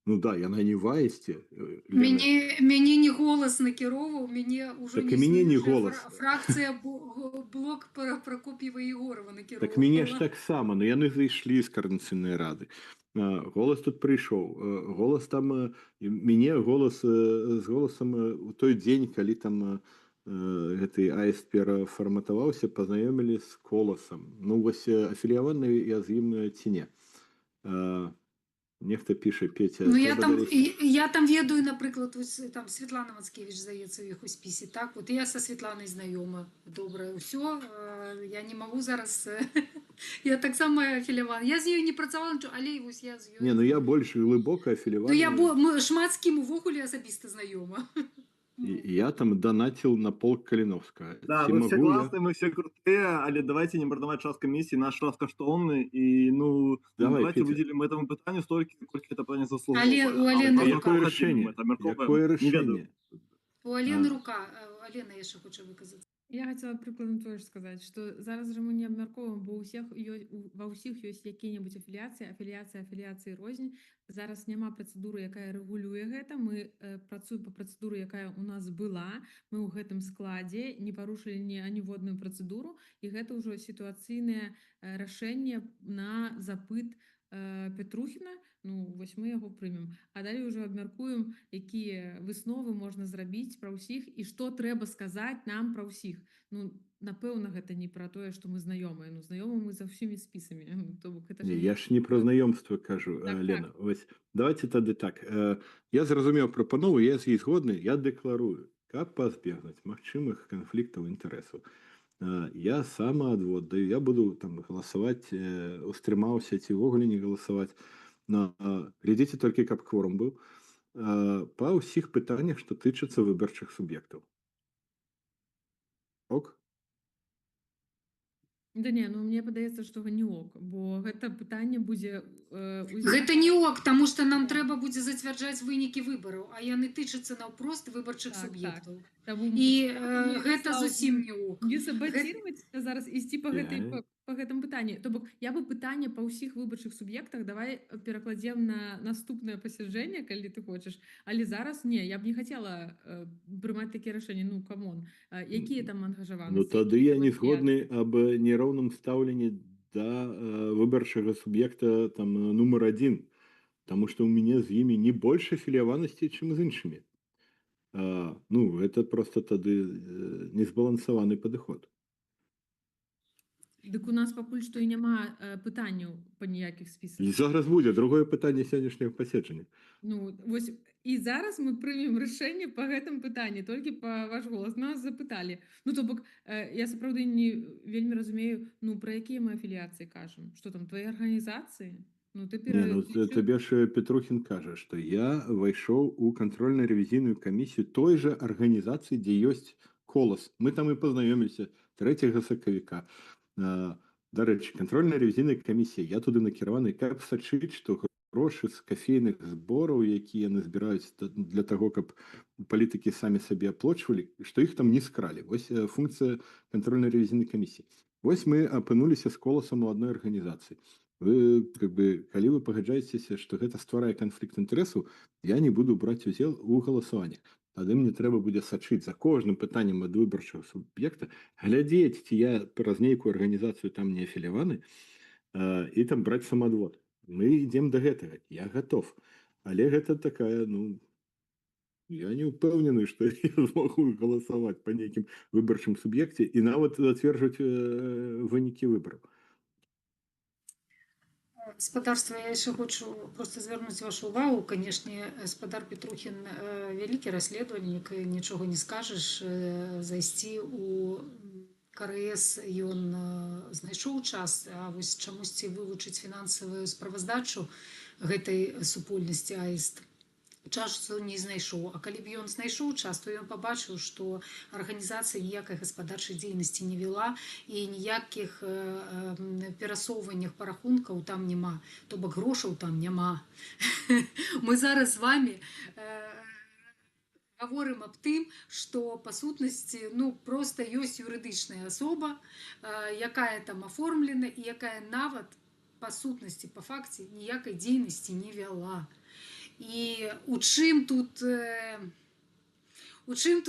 B: Ну да, яна не в Аісце, Лена.
A: Мяне не Голас накіроўваў, мяне ўжо
B: Так і мяне не
A: існуючая
B: Голас.
A: фракцыя Блок Пракоп'ева Егорова
B: Так мяне ж
A: накіроўвала.
B: таксама, но яны зайшлі з Каардынацыйнай рады. Голас тут прыйшоў, Голас там, і мяне Голас, з Голасам у той дзень, калі там гэты Аіст перафарматаваўся, пазнаёмілі з Коласам. Ну вось, афіліяваны я з ім ці не. Нехта піша: Петя,
A: Ну, я
B: трэба
A: там,
B: далей.
A: я там ведаю, напрыклад, вось, там Светлана Мацкевич, здаецца, у іх у спісе. Так, вот я са Светланай знаёма. Добра, ўсё, я не магу зараз, я таксама афілявана. Я з ёй не працавала, нічого, але вось я з ёй.
B: Не, ну я больш глыбока афіляваны.
A: Ну, я бо, мы шмат з кім увогуле асабіста знаёма.
B: І я там донатил на полк Калиновского.
E: Да,
B: Ці
E: мы все
B: магу я?
E: классные, мы все крутые, але давайте не марнаваць час камісіі, наш час каштоўны, і, ну,
B: Давай,
E: давайте
B: Петя.
E: выделим этому пытанню столькі, колькі это пытанне заслугоўвае.
A: Але у Алены
E: А
A: рука.
B: Якое
E: паўгадзіны
B: рашэнне?
E: мы там мяркоўваем.
B: Якое
E: Не ведаю.
B: рашэнне?
A: У Алены
B: А.
A: рука. Алена яшчэ хоча выказацца.
C: Я хацела прыкладна тое ж сказаць, што зараз жа мы не абмяркоўваем, бо ва ўсіх ёсць якія-небудзь афіліяцыі, афіліяцыя афіліяцыі рознь. Зараз няма працэдуры, якая рэгулюе гэта. Мы працуем па працэдуры, якая у нас была. Мы ў гэтым складзе не парушылі ні аніводную працэдуру, і гэта ўжо сітуацыйнае рашэнне на запыт Петрухіна. Ну, вось мы яго прымем. А далей ўжо абмяркуем, якія высновы можна зрабіць пра ўсіх і што трэба сказаць нам пра ўсіх. Ну, напэўна, гэта не пра тое, што мы знаёмыя. Ну, знаёмы мы за ўсімі спісамі. То бок гэта ж
B: Не,
C: не
B: я ж не пра знаёмства кажу,
C: Так.
B: Лена. Вось давайте тады так. Я зразумеў прапанову, я з ёй згодны, я дэкларую, каб пазбегнуць магчымых канфліктаў інтарэсаў. Я самаадвод даю, я буду там галасаваць, устрымаўся ці ўвогуле не галасаваць. Но, глядзіце толькі, каб кворум быў па ўсіх пытаннях, што тычацца выбарчых суб'ектаў. Ок?
C: Да не, ну мне падаецца, што не ок, бо гэта пытанне будзе
A: Гэта не ок, таму што нам трэба будзе зацвярджаць вынікі выбараў, а яны тычацца наўпрост выбарчых суб'ектаў.
C: Таму
A: І
C: мы,
A: гэта
C: Слава,
A: зусім не ок.
C: не сабаціраваць зараз ісці па гэтай па гэтым пытанні. То бок я бы пытанне па ўсіх выбарчых суб'ектах давай перакладзем на наступнае пасяджэнне, калі ты хочаш. Але зараз не, я б не хацела прымаць такія рашэнні, ну come on. Якія там ангажаванасці?
B: Ну тады я
C: Якія
B: не
C: там
B: згодны аб нероўным стаўленні да выбарчага суб'екта там нумар адзін, таму што ў мяне з імі не больш афіляванасці, чым з іншымі. Ну, гэта просто тады незбалансаваны падыход.
C: Дык у нас пакуль што і няма пытанняў па ніякіх спісах.
B: І зараз будзе другое пытанне сённяшняга паседжання.
C: Ну, вось і зараз мы прымем рашэнне па гэтым пытанні, толькі па Ваш голас. Нас запыталі. Ну, то бок, я сапраўды не вельмі разумею, ну, пра якія мы афіліяцыі кажам? Што там, твае арганізацыі? Ну, ты
B: Не, ну,
C: пералічыў.
B: табе ж Петрухін кажа, што я ўвайшоў у кантрольна-рэвізійную камісію той жа арганізацыі, дзе ёсць Колас. Мы там і пазнаёміліся 3 сакавіка. Дарэчы, кантрольна-рэвізійная камісія, я туды накіраваны, каб сачыць, што грошы з кафейных збораў, якія яны збіраюць для таго, каб палітыкі самі сабе аплочвалі, што іх там не скралі. Вось функцыя кантрольна-рэвізійнай камісіі. Вось мы апынуліся з Коласам у адной арганізацыі. Вы как бы, калі вы пагаджаецеся, што гэта стварае канфлікт інтарэсаў, я не буду браць удзел у галасаваннях. Тады мне трэба будзе сачыць за кожным пытаннем ад выбарчага суб'екта, глядзець, ці я праз нейкую арганізацыю там не афіляваны, і там браць самадвод. Мы ідзем да гэтага, я готов. Але гэта такая, ну, я не ўпэўнены, што я змогу галасаваць па нейкім выбарчым суб'екце і нават зацверджваць вынікі выбараў.
A: Спадарства, я яшчэ хочу просто звярнуць вашу увагу. Канешне, спадар Петрухін вялікі расследавальнік, нічога не скажаш. Зайсці у КРС ён знайшоў час, а вось чамусьці вывучыць фінансавую справаздачу гэтай супольнасці АІСТ часу не знайшоў. А калі б ён знайшоў час, то ён пабачыў, што арганізацыя ніякай гаспадарчай дзейнасці не вела і ніякіх перасоўваннях парахункаў там няма, то бок грошаў там няма. Мы зараз з вами гаворым аб тым, што па сутнасці, ну, просто ёсць юрыдычная асоба, якая там аформлена і якая нават па сутнасці, па факце ніякай дзейнасці не вяла. І у чым тут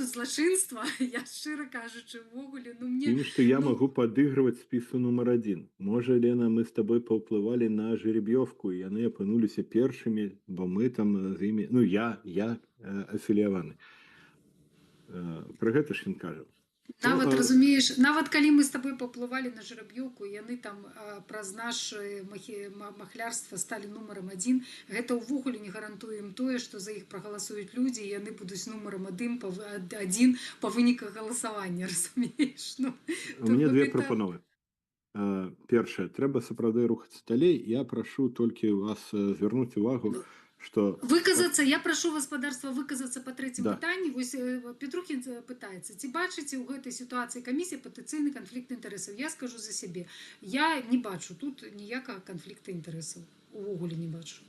A: злачынства, я, шчыра кажучы, увогуле, ну, мне
B: Тым, што я
A: ну,
B: магу падыгрываць спісу нумар адзін. Можа, Лена, мы з табой паўплывалі на жереб'ёвку, і яны апынуліся першымі, бо мы там з імі, ну, я афіліяваны. Пра гэта ж ён кажа.
A: Нават
B: Ну,
A: разумееш, нават калі мы з табой паўплывалі на жереб'ёўку, яны там праз нашы махлярства сталі нумарам адзін, гэта ўвогуле не гарантуе ім тое, што за іх прагаласуюць людзі, і яны будуць нумарам адзін па выніках галасавання, разумееш? Ну,
B: У мяне
A: то бок
B: две
A: гэта
B: прапановы. Першае, трэба сапраўды рухацца далей. Я прашу толькі вас звярнуць увагу, што
A: Выказацца, я прашу гаспадарства выказацца па трэцім пытанні. Вось Петрухін пытаецца, ці бачыце ў гэтай сітуацыі камісіі патэнцыйны канфлікт інтарэсаў. Я скажу за сябе. Я не бачу тут ніякага канфлікта інтарэсаў. Увогуле не бачу.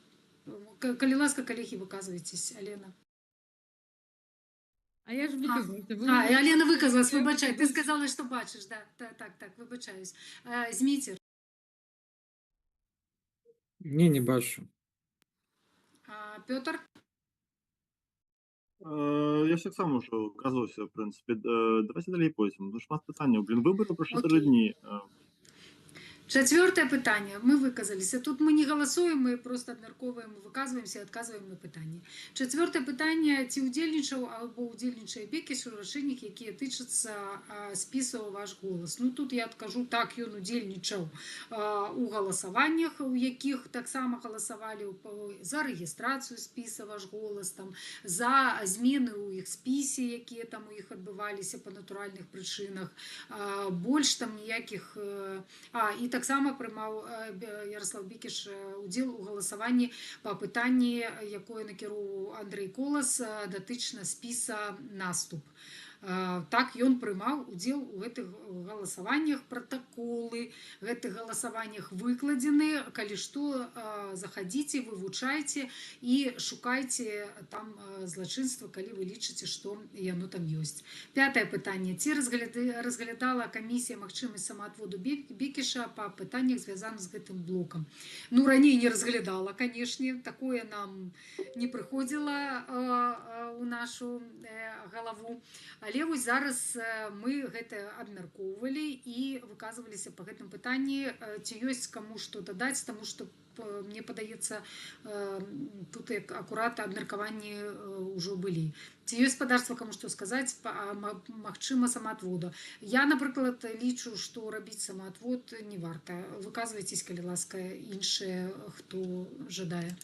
A: Калі ласка, калегі, выказвайцесь. Алена.
C: А я ж выказалася. Вы
A: А, і Алена выказалась,
C: Я
A: выбачай. Ты
C: выказалась.
A: сказала, што бачыш. Да, так, выбачаюсь. Зміцер.
D: Не, не бачу.
A: Пётр?
E: Я ж таксама ўжо выказваўся, в прынцыпе. Давайте далей пойдзем. Ну, шмат пытанняў. Блин, выбары праз 4 дні.
A: Чацвёртае пытанне. Мы выказаліся. Тут мы не галасуем, мы просто абмяркоўваем, выказваемся і адказваем на пытанні. Чацвёртае пытанне: ці ўдзельнічаў або ўдзельнічае Бекіш у рашэннях, якія тычацца спісаў «Ваш голас». Ну, тут я адкажу так: ён удзельнічаў у галасаваннях, у якіх таксама галасавалі за рэгістрацыю спіса «Ваш голас», там, за змены ў іх спісе, якія там у іх адбываліся па натуральных прычынах. Больш там ніякіх і таксама прымаў Ярослав Бекіш удзел у галасаванні па пытанні, якое накіроўваў Андрэй Колас, датычна спіса «Наступ». Так, ён прымаў удзел у гэтых галасаваннях, пратаколы гэтых галасаваннях выкладзены, калі што, захадзіце, вывучайце і шукайце там злачынства, калі вы лічыце, што яно там ёсць. Пятае пытанне. Ці разглядала камісія магчымасць самаадводу Бекіша па пытаннях, звязаных з гэтым блокам? Ну, раней не разглядала, канешне, такое нам не прыходзіла у нашу галаву. Але вось зараз мы гэта абмяркоўвалі і выказваліся па гэтым пытанні. Ці ёсць каму што дадаць, таму што мне падаецца, тут як акурат абмеркаванні ўжо былі. Ці ёсць, спадарства, каму што сказаць па магчыма самаадвода? Я, напрыклад, лічу, што рабіць самаадвод не варта. Выказвайцесь, калі ласка, іншыя, хто жадае.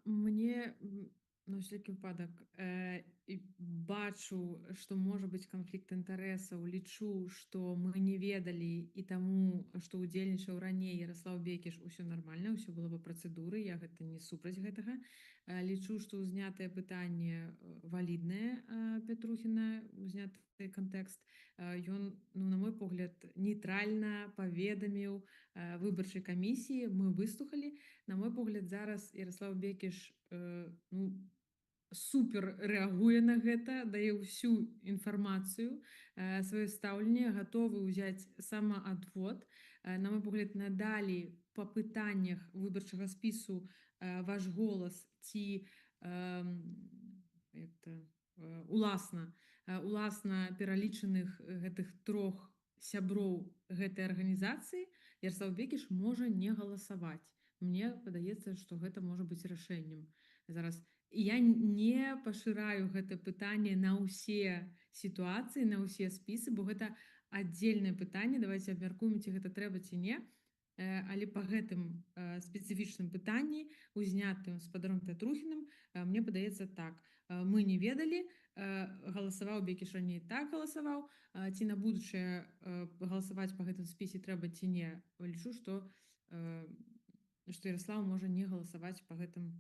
C: Мне на всякий выпадак і бачу, што можа быць канфлікт інтарэсаў, лічу, што мы не ведалі, і таму, што ўдзельнічаў раней Ярослав Бекіш, усё нармальна, ўсё было па працэдуры, я гэта не супраць гэтага. Лічу, што ўзнятае пытанне валіднае, Петрухіна, узняты кантэкст. Ён, ну, на мой погляд, нейтральна паведаміў выбарчай камісіі, мы выслухалі. На мой погляд, зараз Ярослав Бекіш, ну, супер рэагуе на гэта, дае ўсю інфармацыю, сваё стаўленне, гатовы ўзяць самаадвод. На мой погляд, надалей па пытаннях выбарчага спісу «Ваш голас» ці як то, уласна пералічаных гэтых трох сяброў гэтай арганізацыі Ярослав Бекіш можа не галасаваць. Мне падаецца, што гэта можа быць рашэннем. Зараз я не пашыраю гэта пытанне на ўсе сітуацыі, на ўсе спісы, бо гэта аддзельнае пытанне. Давайте абмяркуем, ці гэта трэба, ці не. Але па гэтым спецыфічным пытанні, узнятым спадаром Пятрухіным, мне падаецца так. Мы не ведалі, галасаваў Бекіш раней, так галасаваў, ці на будучае галасаваць па гэтым спісе трэба ці не. Лічу, што Ярослав можа не галасаваць па гэтым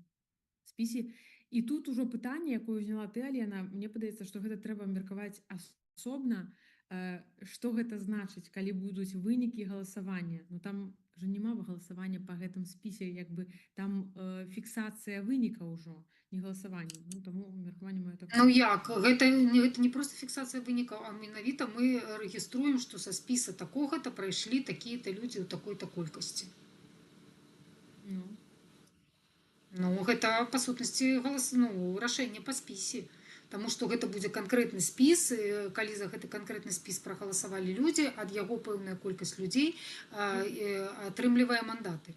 C: спісе. І тут ужо пытанне, якое ўзняла ты, Алена, мне падаецца, што гэта трэба абмеркаваць асобна, што гэта значыць, калі будуць вынікі галасавання. Ну там же няма галасавання па гэтым спісе, як бы там фіксацыя выніка ўжо, не галасаванне. Ну, таму меркаванне маё такое.
A: Ну як? Гэта не просто фіксацыя вынікаў, а менавіта мы рэгіструем, што са спіса такога-то прайшлі такія-то людзі ў такой-то колькасці.
C: Ну.
A: Ну, гэта, па сутнасці, ну, рашэнне па спісе. Таму што гэта будзе канкрэтны спіс, і калі за гэты канкрэтны спіс прагаласавалі людзі, ад яго пэўная колькасць людзей атрымлівае мандаты.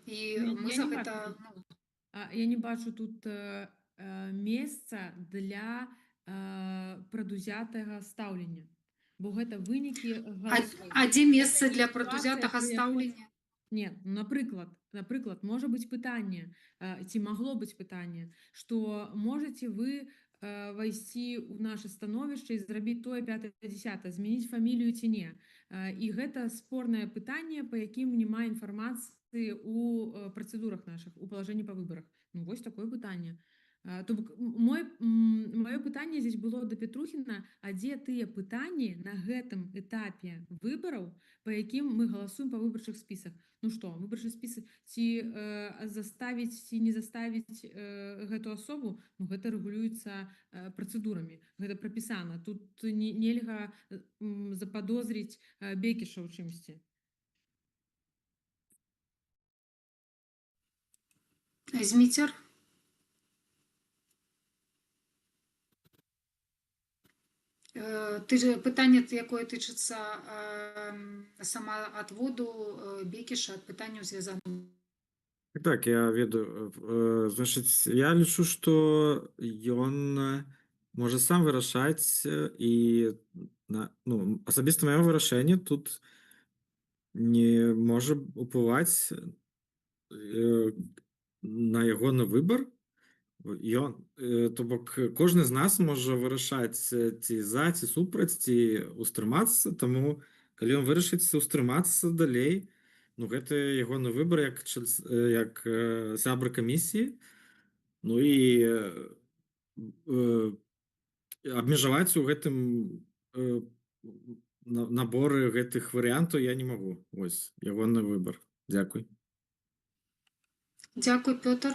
A: І мы
C: я
A: за
C: не
A: гэта,
C: бачу.
A: Ну,
C: Я не бачу тут месца для прадузятага стаўлення. Бо гэта вынікі галасоў.
A: А дзе месца
C: Гэта
A: для
C: не сітуацыя,
A: прадузятага
C: пры якой
A: стаўлення?
C: Не, ну, напрыклад, можа быць пытанне, ці магло быць пытанне, што можаце вы вайсці ў наша становішча і зрабіць тое, пятае, дзесятае, змяніць фамілію ці не. І гэта спорнае пытанне, па якім няма інфармацыі у працэдурах нашых, у палажэнні па выбарах. Ну, вось такое пытанне. То бок, маё пытанне здесь было да Петрухіна, а дзе тыя пытанні на гэтым этапе выбараў, па якім мы галасуем па выбарчых спісах? Ну што, выбарчы спісы ці заставіць ці не заставіць гэту асобу, ну, гэта рэгулюецца працэдурамі, гэта прапісана. Тут нельга западозріць Бекіша ў чымсьці.
A: Зміцер? Ты же пытанне, якое тычыцца самаадводу Бекіша ад пытанняў, звязаных.
D: Так, я ведаю. Значыць, я лічу, што ён можа сам вырашаць, і ну, асабіста маё вырашэнне тут не можа уплываць на ягоны выбар. То бок кожны з нас можа вырашаць, ці за, ці супраць, ці устрымацца, таму калі ён вырашыць устрымацца далей, ну, гэта ягоны выбар як сябра камісіі. Ну і абмежаваць у гэтым наборы гэтых варыянтаў я не магу. Вось ягоны выбар. Дзякуй.
A: Дзякуй, Пётр.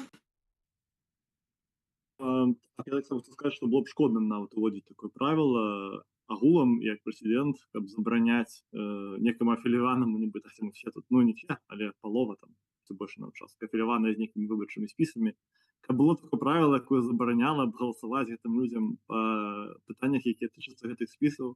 E: Я так хочу сказать, что было б шкодным нават уводзіць такое правило агулам як прэцэдэнт, каб забараняць некаму афіляванаму, нібыта мы все тут, ну не все, але палова там, ці больш нам частка афіляваная з нейкімі выбарчымі спісамі, каб было такое правило, якое забараняла б галасаваць гэтым людзям па пытаннях, якія тычацца гэтых спісаў.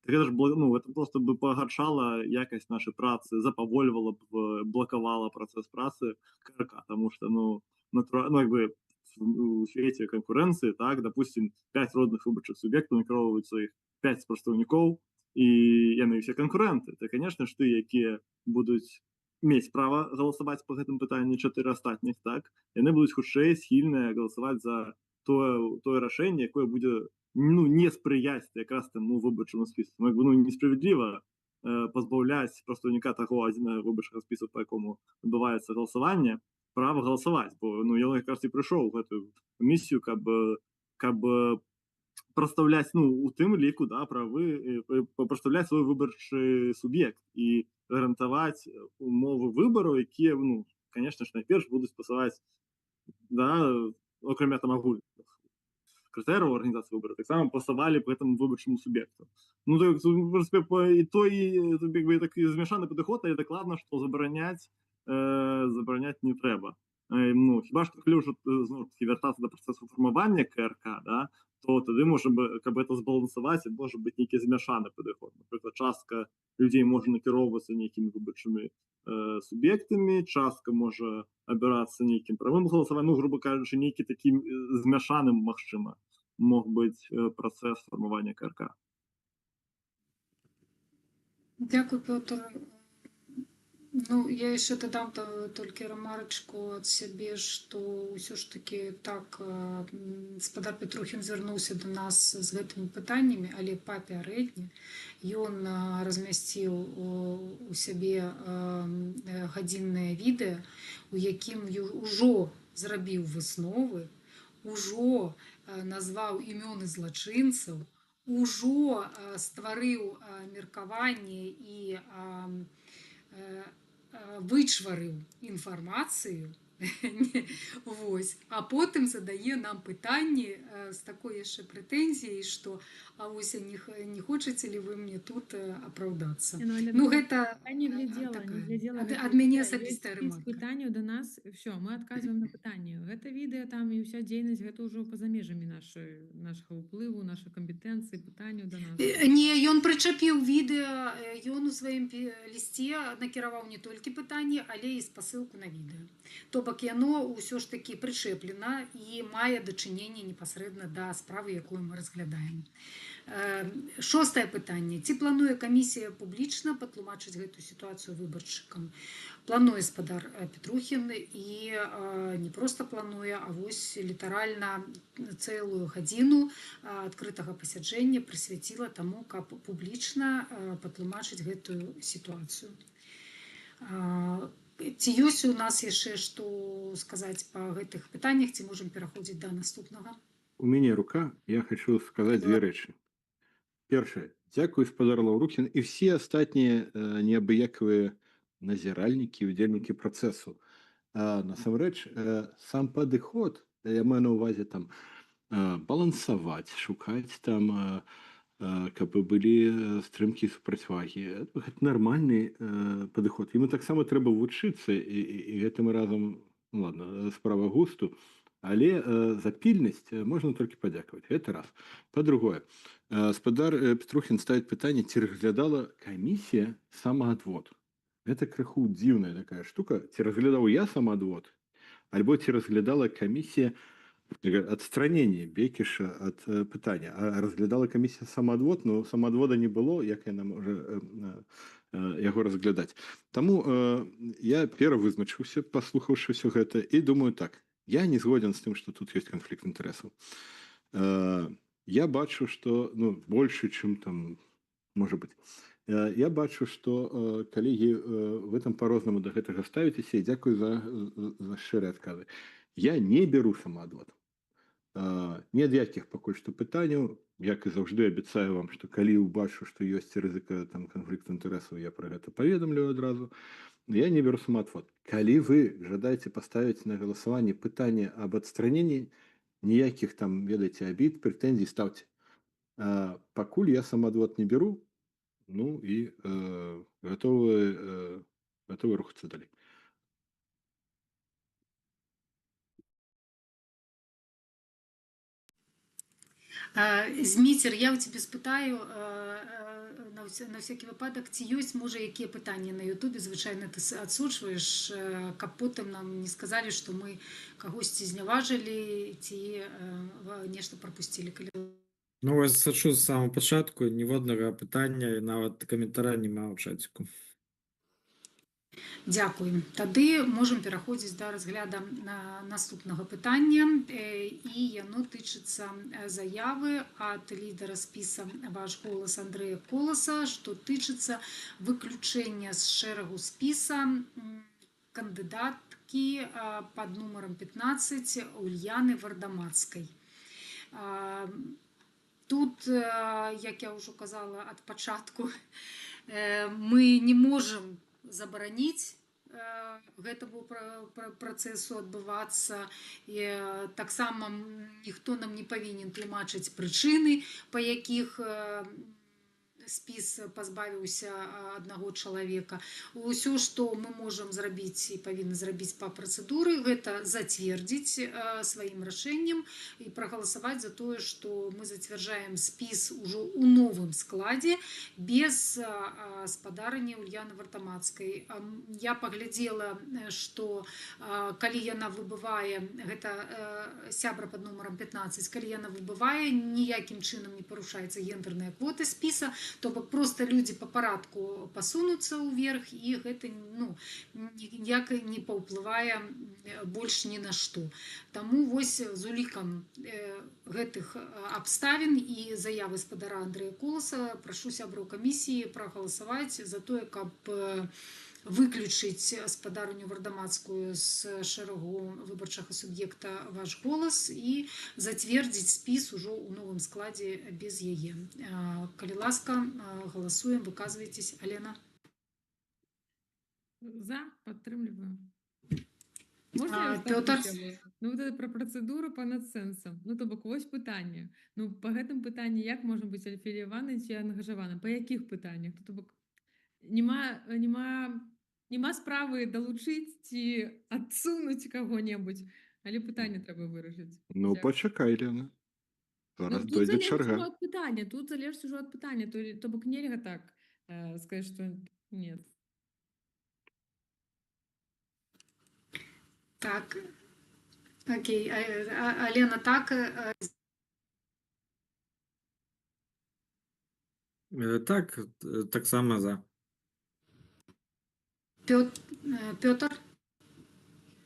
E: Так гэта ж было, ну, это просто бы пагаршала якасць нашай працы, запавольвала б, блакавала працэс працы КРК, тому что, ну, ну, як бы, у свеце канкурэнцыі, так, допустим, 5 родных выбарчых суб'ектаў накіроўваюць сваіх 5 прадстаўнікоў, і яны ўсе канкурэнты. То, конечно ж, тыя, якія будуць мець права галасаваць па гэтым пытанні, 4 астатніх, так, яны будуць хутчэй схільныя галасаваць за тое рашэнне, якое будзе, ну, не спрыяць якраз таму выбарчаму спісу. Ну, як бы, ну, несправядліва пазбаўляць прадстаўніка таго адзінага выбарчага спісу, па якому адбываецца галасаванне, права галасаваць, бо, ну, ён якраз і прыйшоў у гэтую місію, каб прадстаўляць, ну, у тым ліку, да, правы, прадстаўляць свой выбарчы суб'ект і гарантаваць умовы выбару, якія, ну, конечно ж, найперш будуць пасаваць, да, акрамя там агульных крытэрыяў арганізацыі выбораў таксама пасавалі б гэтаму выбарчаму суб'екту. Ну, то, в принципе, і той, тут, як бы, такі змяшаны падыход, але дакладна, што забараняць не трэба. Ну, хіба што калі ўжо, зноў ж такі, вяртацца да працэсу фармавання КРК, да, то тады можа бы, каб это збалансаваць, можа быць нейкі змяшаны падыход. Напрыклад, частка людзей можа накіроўвацца нейкімі выбарчымі суб'ектамі, частка можа абірацца нейкім прамым галасаваннем, ну, грубо кажучы, нейкі такім змяшаным, магчыма, мог быць працэс фармавання КРК.
A: Дзякуй, Пётр. Ну, я яшчэ дадам толькі рамарачку ад сябе, што ўсё ж такі так, спадар Петрухін звярнуўся да нас з гэтымі пытаннямі, але папярэдне ён размясціў у сябе гадзіннае відэа, у якім ўжо зрабіў высновы, ужо назваў імёны злачынцаў, ужо стварыў меркаванне і вычварыў інфармацыю. Вось. А потым задае нам пытанні з такой яшчэ прэтэнзіяй, што а вось а не хочаце ли вы мне тут апраўдацца.
C: Не, ну, але
A: Ну, гэта
C: я не глядзела, не
A: такая
C: глядзела гэта
A: ад мяне
C: відэа. Ёсць
A: асабістая
C: спіс
A: рэмарка.
C: пытанняў да нас, всё, мы адказваем на пытанні. Гэта відэа там і ўся дзейнасць, гэта ўжо па-за межамі нашага ўплыву, нашай кампетэнцыі, пытанняў да нас.
A: Не, ён прычапіў відэа, ён у сваім лісце накіраваў не толькі пытанні, але і спасылку на відэа. То бок яно ўсё ж такі прычэплена і мае дачыненне непасрэдна да справы, якую мы разглядаем. Шостае пытанне. Ці плануе камісія публічна патлумачыць гэтую сітуацыю выбаршчыкам? Плануе спадар Петрухін і не проста плануе, а вось літаральна цэлую гадзіну адкрытага пасяджэння прысвяціла таму, каб публічна патлумачыць гэтую сітуацыю. Ці ёсць у нас яшчэ што сказаць па гэтых пытаннях, ці можам пераходзіць да наступнага?
B: У мяне рука, я хочу сказаць две рэчы. Першае, дзякуй спадар Лаўрухін і все астатнія неабыякавыя назіральнікі, удзельнікі працэсу. Насамрэч, сам падыход, я маю на ўвазе там балансаваць, шукаць там, каб былі стрымкі, супрацьвагі. Гэта нармальны падыход. Іму таксама трэба вучыцца, і гэтым разам, ну, ладно, справа густу, але за пільнасць можна толькі падзякаваць. Гэта раз. Па-другое, спадар Петрухін ставіць пытанне, ці разглядала камісія самаадвод. Гэта крыху дзіўная такая штука. Ці разглядаў я самаадвод, альбо ці разглядала камісія адстраненне Бекіша ад пытання. А разглядала камісія самаадвод, но самаадвода не было, як яна можа яго разглядаць. Таму я перавызначыўся, паслухаўшы ўсё гэта, і думаю так, я не згодзен з тым, што тут ёсць канфлікт інтарэсаў. Я бачу, што, ну, больше, чым там можа быць. Я бачу, што, калегі, вы там па-рознаму да гэтага ставіцеся, і дзякую за шчырыя адказы. Я не беру самаадвод. Ні ад якіх пакуль што пытанняў, як і заўжды абяцаю вам, што калі ўбачу, што ёсць рызыка там канфлікту інтарэсаў, я пра гэта паведамлю адразу. Я не беру самаадвод. Калі вы жадаеце паставіць на галасаванне пытанне аб адстраненні, ніякіх там, ведаеце, абід, прэтэнзій, стаўце. Пакуль я самаадвод не беру, ну і гатовы рухацца далей.
A: Зміцер, я ў цябе спытаю на всякий выпадак, ці ёсць, можа, якія пытанні на Ютубе, звычайна ты адсочваеш, каб потым нам не сказалі, што мы кагосьці зняважылі ці нешта прапусцілі. Калі
D: Ну, вось сачу з самого пачатку, ніводнага пытання і нават каментара няма ў чаціку.
A: Дзякуй. Тады можам пераходзіць да разгляда наступнага пытання. І яно тычыцца заявы ад лідара спіса «Ваш голас» Андрэя Коласа, што тычыцца выключэння з шэрагу спіса кандыдаткі пад нумарам 15 Ульяны Вардамацкай. Тут, як я ўжо казала ад пачатку, мы не можам забараніць гэтаму працэсу адбывацца. І таксама ніхто нам не павінен тлумачыць прычыны, па якіх спіс пазбавіўся аднаго чалавека. Усё, што мы можам зрабіць і павінны зрабіць па працэдуры, гэта зацвердзіць сваім рашэннем і прагаласаваць за тое, што мы зацвярджаем спіс ужо ў новым складзе без спадарыні Ульяны Вардамацкай. Я паглядзела, што калі яна выбывае, гэта сябра пад нумарам 15, калі яна выбывае, ніякім чынам не парушаецца гендерная квота спіса, то бок проста людзі па парадку пасунуцца ўверх, і гэта, ну, ніяк не паўплывае больш ні на што. Таму вось з улікам гэтых абставін і заявы спадара Андрэя Коласа прашу сяброў камісіі прагаласаваць за тое, каб выключыць спадарыню Вардамацкую з шэрагу выбарчага суб'екта «Ваш голас» і зацвердзіць спіс ужо ў новым складзе без яе. Калі ласка, галасуем, выказвайцесь. Алена.
C: За, падтрымліваю. Можна я
A: Пётр?
C: ўставлю тему? Ну, вот это про працэдуру па-над сэнсам. Ну, то бок, вось пытанне. Ну, па гэтым пытанні як можна быць афіліяваны ці ангажаваны? Па якіх пытаннях? То бок, няма справы далучыць ці адсунуць каго-небудзь, але пытанне трэба вырашыць.
B: Ну,
C: Дзякую.
B: пачакай, Лена. Зараз
C: Ну, тут
B: дойдзе
C: залежыць
B: чарга.
C: ужо ад пытання, тут залежыць ужо ад пытання, то бок нельга так сказаць, што нет.
A: Так, окей, Алена, так?
D: Так, таксама за.
A: Пётр?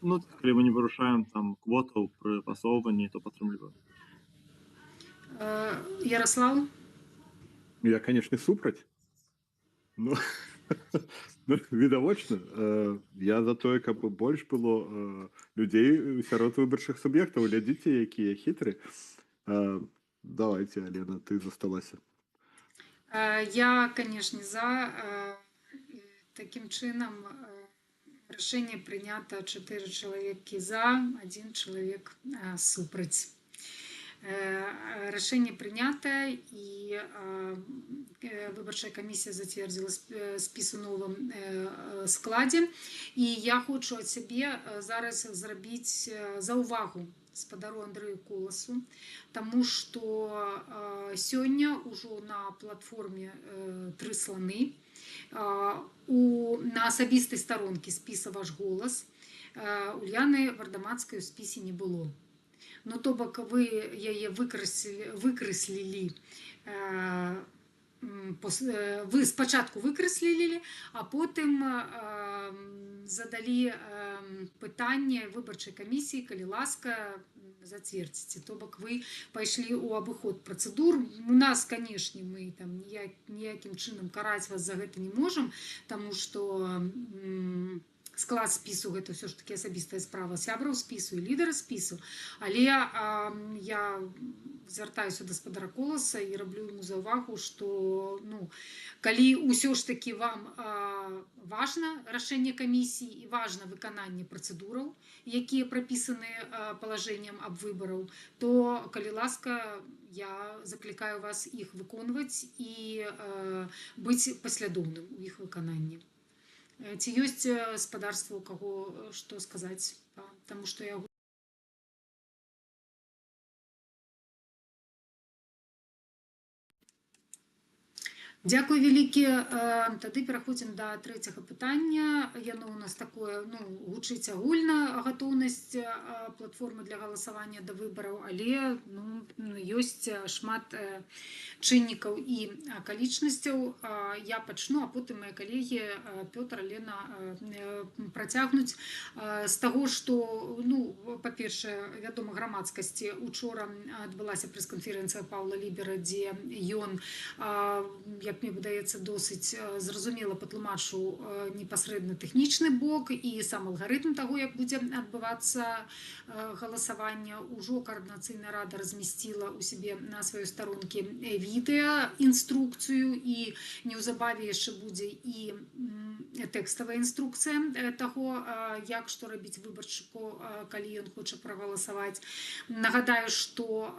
E: Ну, так, калі мы не парушаем там квотаў пры пасоўванні, то падтрымліваю.
A: Ярослав?
B: Я, конечно, супраць. Ну, відавочна, я за тое, каб больш было людзей сярод выбарчых суб'ектаў. Глядзіце, якія хітры. Давайте, Алена, ты засталася.
A: Я, конечно, за. Такім чынам, рашэнне прынята: 4 чалавекі за, 1 чалавек супраць. Рашэнне прынятае, і выбарчая камісія зацвердзіла спіс у новым складзе. І я хочу ад сябе зараз зрабіць заўвагу спадару Андрэю Коласу, таму што сёння ўжо на платформе «Тры сланы», на асабістай старонкі спіса «Ваш голас» Ульяны Вардамацкай у спісе не было. Ну, то бок вы яе выкраслілі, вы спачатку выкраслілі, а потым задалі пытанне выбарчай камісіі, калі ласка, зацвердзіце. То бок вы пайшлі ў абыход працэдур. У нас, канешне, мы там ніякім чынам караць вас за гэта не можам, таму што склад спісу гэта ўсё ж такі асабістая справа сябраў спісу і лідара спісу. Але я звяртаюся да спадара Коласа і раблю яму заўвагу, што, ну, калі ўсё ж такі вам важна рашэнне камісіі і важна выкананне працэдураў, якія прапісаны палажэннем аб выбараў, то, калі ласка, я заклікаю вас іх выконваць і быць паслядоўным у іх выкананні. Ці ёсць спадарства, у каго што сказаць, таму што я Дзякуй вялікі. Тады пераходзім да трэцяга пытання. Яно ў нас такое, ну, гучыць агульна, гатоўнасць платформы для галасавання да выбараў, але, ну, ёсць шмат чыннікаў і акалічнасцяў. Я пачну, а потым мае калегі Пётр, Лена працягнуць. З таго, што, ну, па-першае, вядома грамадскасці, учора адбылася прэс-канферэнцыя Паўла Лібера, дзе ён, Як мне падаецца, досыць зразумела патлумачыў непасрэдна тэхнічны бок і сам алгарытм таго, як будзе адбывацца галасаванне. Ужо Каардынацыйная рада размясціла у сябе на сваёй старонкі відэа інструкцыю, і неўзабаве яшчэ будзе і тэкставая інструкцыя таго, як што рабіць выбаршчыку, калі ён хоча прагаласаваць. Нагадаю, што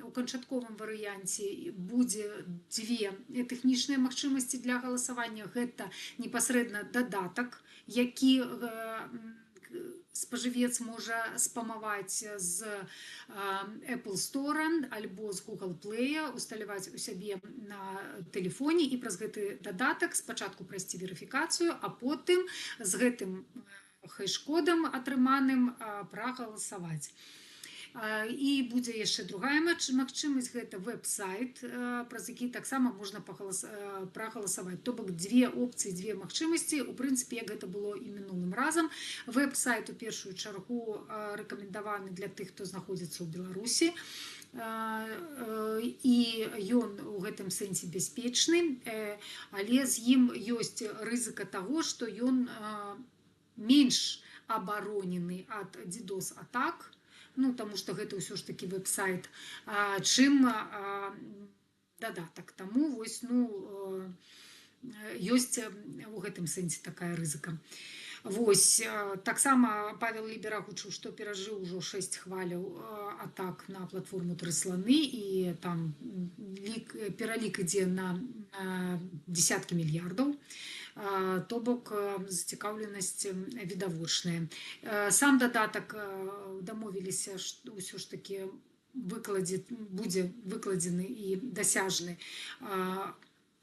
A: у канчатковым варыянце будзе дзве тэхнічныя магчымасці для галасавання. Гэта непасрэдна дадатак, які спажывец можа спамаваць з Apple Store альбо з Google Play, усталяваць у сябе на тэлефоне і праз гэты дадатак спачатку прайсці верыфікацыю, а потым з гэтым хэш-кодам атрыманым прагаласаваць. І будзе яшчэ другая магчымасць, гэта веб-сайт, праз які таксама можна прагаласаваць. То бок дзве опцыі, дзве магчымасці, у прынцыпе, як гэта было і мінулым разам. Веб-сайт у першую чаргу рэкамендаваны для тых, хто знаходзіцца ў Беларусі. І ён у гэтым сэнсе бяспечны, але з ім ёсць рызыка таго, што ён менш абаронены ад DDoS атак, ну, таму што гэта ўсё ж такі веб-сайт, чым дадатак. Таму вось, ну, ёсць у гэтым сэнсе такая рызыка. Вось, таксама Павел Лібер агучыў, што перажыў ужо 6 хваляў атак на платформу «Тры сланы», і там пералік ідзе на десяткі мільярдаў. То бок зацікаўленасць відавочная. Сам дадатак, дамовіліся, ўсё ж такі будзе выкладзены і дасяжны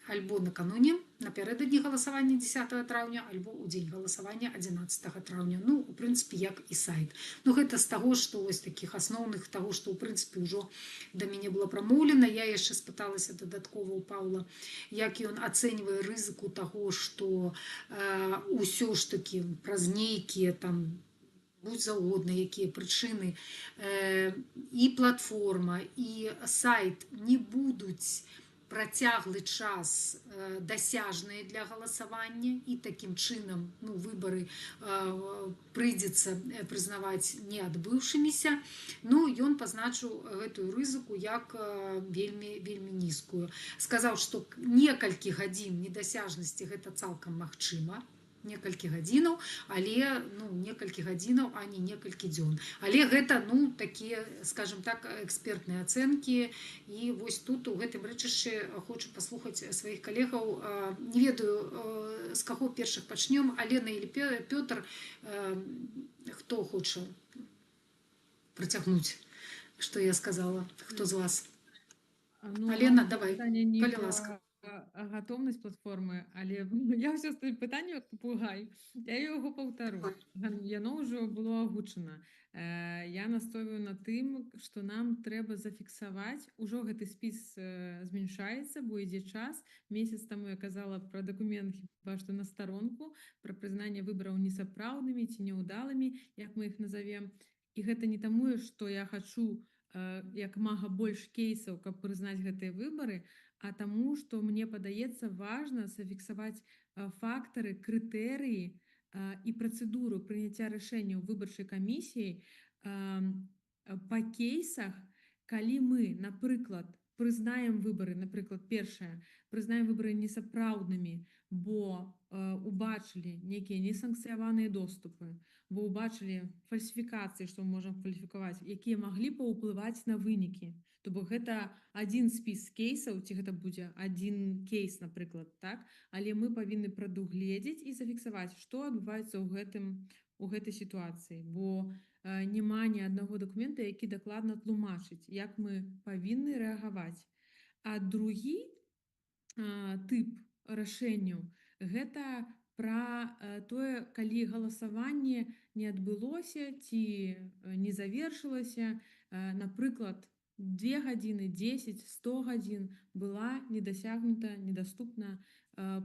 A: альбо накануне, напярэдадні галасавання 10 траўня, альбо ў дзень галасавання 11 траўня. Ну, у прынцыпе, як і сайт. Ну, гэта з таго, што вось такіх асноўных, таго, што ў прынцыпе ўжо да мяне было прамоўлена. Я яшчэ спыталася дадаткова ў Паўла, як ён ацэньвае рызыку таго, што ўсё ж такі праз нейкія там будь заўгодна якія прычыны і платформа, і сайт не будуць працяглы час дасяжныя для галасавання, і такім чынам, ну, выбары прыйдзецца прызнаваць не адбыўшыміся. Ну, ён пазначыў гэтую рызыку як вельмі, вельмі нізкую. Сказаў, што некалькі гадзін недасяжнасці гэта цалкам магчыма, некалькі гадзінаў, але, ну, некалькі гадзінаў, а не некалькі дзён. Але гэта, ну, такія, скажем так, экспертныя ацэнкі. І вось тут у гэтым рэчышчы хочу паслухаць сваіх калегаў. Не ведаю, з каго першых пачнём, Алена или Пётр, хто хоча працягнуць, што я сказала, хто з вас?
C: Ну,
A: Алена, давай,
C: пытанне не
A: калі
C: пра
A: ласка.
C: гатоўнасць платформы, але я ўсё ставлю пытанне як папугай. Я яго паўтару. Яно ўжо было агучана. Я настойваю на тым, што нам трэба зафіксаваць, ужо гэты спіс змяншаецца, бо ідзе час. Месяц таму я казала пра дакумент хіба што на старонку, пра прызнанне выбараў несапраўднымі ці няўдалымі, як мы іх назавем. І гэта не таму, што я хачу як мага больш кейсаў, каб прызнаць гэтыя выбары, а таму, што мне падаецца важна зафіксаваць фактары, крытэрыі і працэдуру прыняцця рашэнняў выбарчай камісіі па кейсах, калі мы, напрыклад, прызнаем выбары, напрыклад, першае, прызнаем выбары несапраўднымі, бо убачылі нейкія несанкцыяваныя доступы, бо ўбачылі фальсіфікацыі, што мы можам кваліфікаваць, якія маглі паўплываць на вынікі. То бок гэта адзін спіс кейсаў, ці гэта будзе адзін кейс, напрыклад, так? Але мы павінны прадугледзець і зафіксаваць, што адбываецца у гэтай сітуацыі, бо няма ні аднаго дакумента, які дакладна тлумачыць, як мы павінны рэагаваць. А другі тып рашэнняў гэта пра тое, калі галасаванне не адбылося ці не завершылася, напрыклад, 2 гадзіны, 10, 100 гадзін была недасягнута, недаступна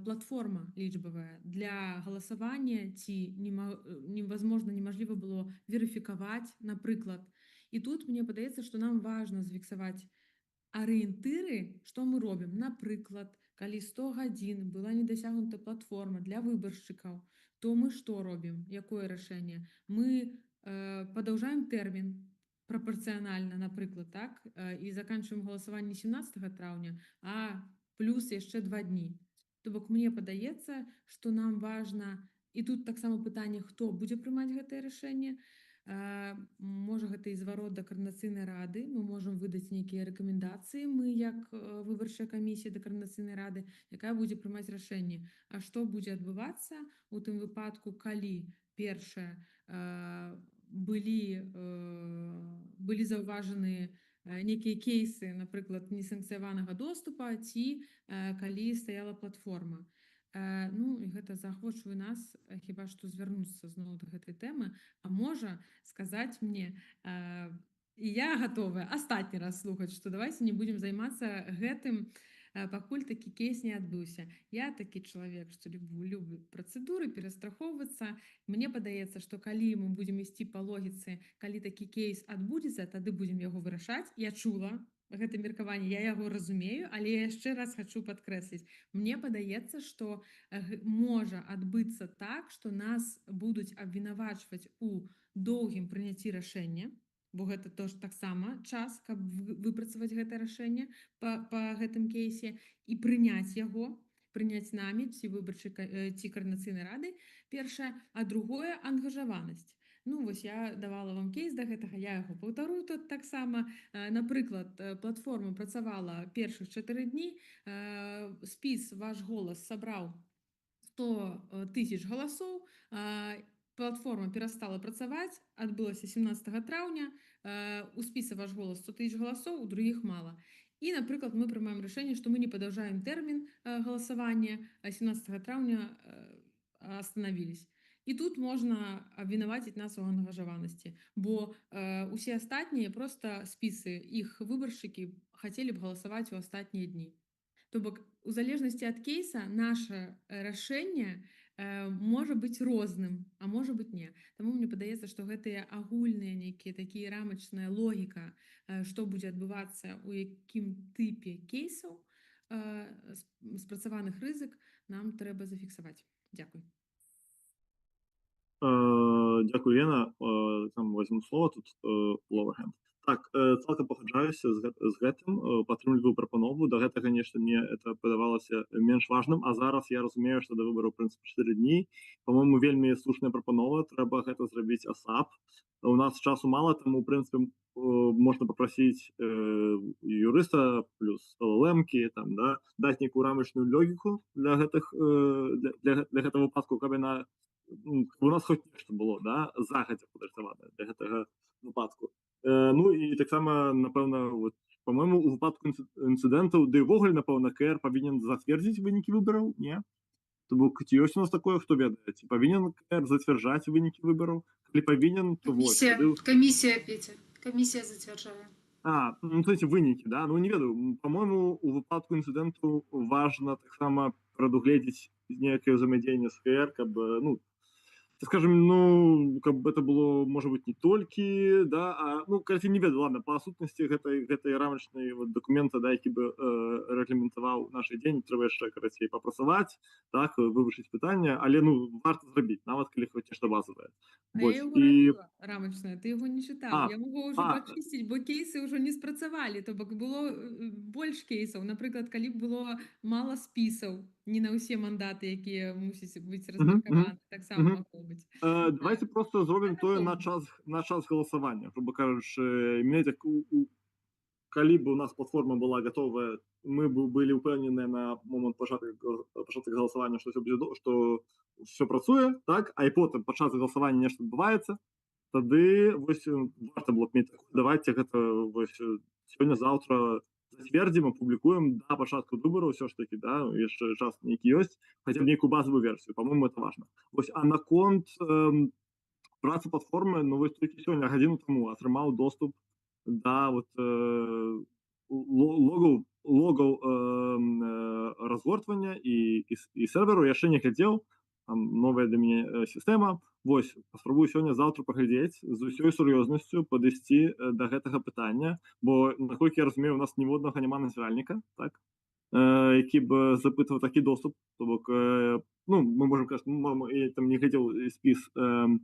C: платформа лічбавая для галасавання ці невозможно, немажліва было верыфікаваць, напрыклад. І тут мне падаецца, што нам важна зафіксаваць арыентыры, што мы робім. Напрыклад, Калі 100 гадзін была недасягнута платформа для выбаршчыкаў, то мы што робім? Якое рашэнне? Мы падаўжаем тэрмін прапарцыянальна, напрыклад, так, і заканчваем галасаванне 17 траўня, а плюс яшчэ 2 дні. То бок мне падаецца, што нам важна, і тут таксама пытанне, хто будзе прымаць гэтае рашэнне. Можа, гэта і зварот да Каардынацыйнай рады, мы можам выдаць нейкія рэкамендацыі, мы як выбарчая камісія, да Каардынацыйнай рады, якая будзе прымаць рашэнне. А што будзе адбывацца у тым выпадку, калі, першае, былі заўважаны нейкія кейсы, напрыклад, несанкцыяванага доступа ці калі стаяла платформа. Ну і гэта заахвочвае нас хіба што звярнуцца зноў да гэтай тэмы, а можа, сказаць мне, і я гатовая астатні раз слухаць, што давайте не будзем займацца гэтым, пакуль такі кейс не адбыўся. Я такі чалавек, што люблю працэдуры, перастрахоўвацца. Мне падаецца, што калі мы будзем ісці па логіцы, калі такі кейс адбудзецца, тады будзем яго вырашаць. Я чула гэта меркаванне, я яго разумею, але я яшчэ раз хачу падкрэсліць: мне падаецца, што можа адбыцца так, што нас будуць абвінавачваць у доўгім прыняцці рашэння, бо гэта тоже таксама час, каб выпрацаваць гэта рашэнне па гэтым кейсе і прыняць яго, прыняць намі ці выбарчай ці Каардынацыйнай рады, першае, а другое — ангажаванасць. Ну вось я давала вам кейс да гэтага, я яго паўтару тут таксама. Напрыклад, платформа працавала першых 4 дні, спіс «Ваш голас» сабраў 100 тысяч галасоў, платформа перастала працаваць, адбылася 17 траўня, у спіса «Ваш голас» 100 тысяч галасоў, у другіх мала. І, напрыклад, мы прымаем рашэнне, што мы не падаўжаем тэрмін галасавання, а 17 траўня остановились. І тут можна абвінаваціць нас у ангажаванасці, бо усе астатнія просто спісы, іх выбаршчыкі хацелі б галасаваць у астатнія дні. То бок у залежнасці ад кейса наше рашэнне можа быць розным, а можа быць, не. Таму мне падаецца, што гэтыя агульныя нейкія такія рамачная логіка, што будзе адбывацца у якім тыпе кейсаў, спрацаваных рызык, нам трэба зафіксаваць. Дзякуй.
E: Дзякую, Лена. Там возьму слова тут, lower hand. Так, цалкам пагаджаюся з гэтым, падтрымліваю прапанову. Да гэтага нешта мне это падавалася менш важным, а зараз я разумею, што да выбараў, в прынцыпе, 4 дні. По-моему, вельмі слушная прапанова, трэба гэта зрабіць ASAP. У нас часу мала, таму, в прынцыпе, можна папрасіць юрыста плюс LLM-кі там, да, даць нейкую рамачную логіку для гэтых для гэтага выпадку, каб яна, ну, каб у нас хоць нешта было, да, загадзя падрыхтавана для гэтага выпадку. Ну і таксама, напэўна, вот, по-моему, у выпадку інцыдэнтаў, ды і ўвогуле, напэўна, КР павінен зацвердзіць вынікі выбараў, не? То бок ці ёсць у нас такое, хто ведае, ці павінен КР зацвярджаць вынікі выбараў? Калі павінен, то вось,
A: Камісія,
E: тады
A: камісія, Петя, камісія зацвярджае.
E: А, ну, то есть вынікі, да? Ну, не ведаю, по-моему, у выпадку інцыдэнту важна таксама прадугледзець нейкае ўзаемадзеянне з КР, каб, ну, так скажем, ну, каб это было, может быть, не толькі, да, а, ну, карацей, не ведаю, ладно, па сутнасці гэтай рамачнай вот дакумента, да, які бы рэгламентаваў нашы дзеянні, трэба яшчэ, карацей, папрацаваць, так, вывучыць пытанне, але, ну, варта зрабіць, нават калі хоць нешта базавае.
C: А
E: Вось,
C: я яго
E: і
C: рабіла рамачнае, ты яго не чытаў.
E: А,
C: Я магу ўжо
E: а.
C: пачысціць, бо кейсы ўжо не спрацавалі. То бок было больш кейсаў. Напрыклад, калі б было мала спісаў, не на ўсе мандаты, якія мусяць быць размеркаваны, таксама магло быць.
E: Давайте просто зробім
C: Я
E: тое на
C: гатова.
E: час галасавання, грубо кажучы, мець як калі б у нас платформа была готовая, мы бы былі ўпэўненыя на момант пачатак галасавання, што всё будзе што всё працуе, так, а і потым падчас галасавання нешта адбываецца, тады вось варта было б мець такое. Давайте гэта вось сёння, заўтра зацвердзім, апублікуем да пачатку выбараў ўсё ж такі, да, яшчэ час нейкі ёсць, хаця б нейкую базовую версію, по-моему, это важно. Вось, а наконт працы платформы, ну, вось толькі сёння, гадзіну таму атрымаў доступ да вот логаў разгортвання і серверу, яшчэ не глядзеў, там новая для мяне сістэма. Вось, паспрабую сёння, заўтра паглядзець, з усёй сур'ёзнасцю падысці да гэтага пытання, бо, наколькі я разумею, у нас ніводнага няма назіральніка, так? які б запытваў такі доступ. То бок, ну, мы можем казаць, я там не глядзеў спіс там,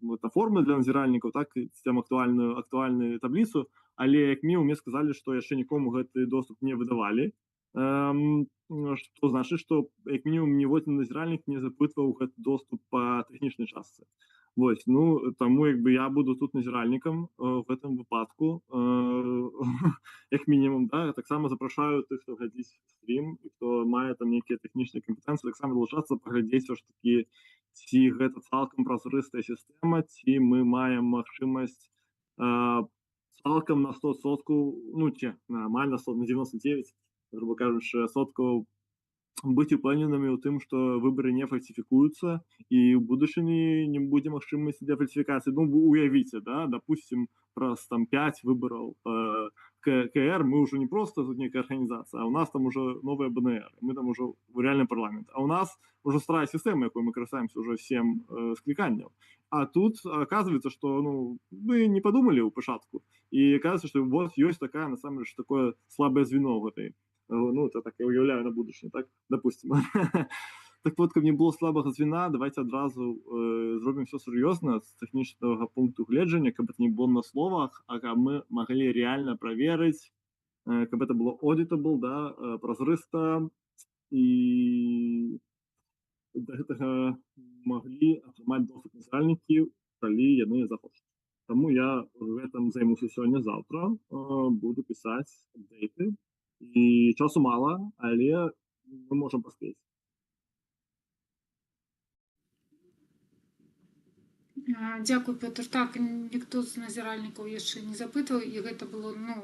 E: это формы для назіральнікаў, так, там актуальную табліцу, але як мінімум мне сказалі, што яшчэ нікому гэты доступ не выдавалі. Што значыць, што як мінімум ніводзін назіральнік не запытваў гэты доступ па тэхнічнай частцы. Вось, ну, таму як бы я буду тут назіральнікам в гэтым выпадку, як мінімум, да, таксама запрашаю тых, хто глядзіць стрім і хто мае там нейкія тэхнічныя кампетэнцыі, таксама далучацца, паглядзець всё ж таки, ці гэта цалкам празрыстая сістэма, ці мы маем магчымасць цалкам на 100%, ну, ці амаль на 100, на 99, грубо кажучы, соткаў быць упэўненымі ў тым, што выбары не фальсіфікуюцца і ў будучыні не будзе магчымасці для фальсіфікацыі. Ну, уявіце, да, допустим, праз там 5 выбараў КР мы ўжо не просто тут некая арганізацыя, а у нас там уже новая БНР, мы там уже рэальны парламент, а у нас уже старая сістэма, якой мы карыстаемся уже 7 скліканняў. А тут оказывается, что, ну, мы не подумали ў пачатку, і оказывается, что вот ёсць такая, насамрэч, такое слабое звено в этой, ну, это так я уяўляю на будучыню, так, допустим. Так вот, каб не было слабага звена, давайте адразу зробім все сур'ёзна з тэхнічнага пункту гледжання, каб это не было на словах, а каб мы маглі реально праверыць, каб это было auditable, да, празрыста, і да гэтага маглі атрымаць доступ назіральнікі, калі яны захочуць. Таму я гэтым займуся сёння, заўтра, буду пісаць апдейты. І часу мала, але мы можам паспець.
A: Дзякуй, Пётр. Так, ніхто з назіральнікаў яшчэ не запытваў, і гэта было, ну,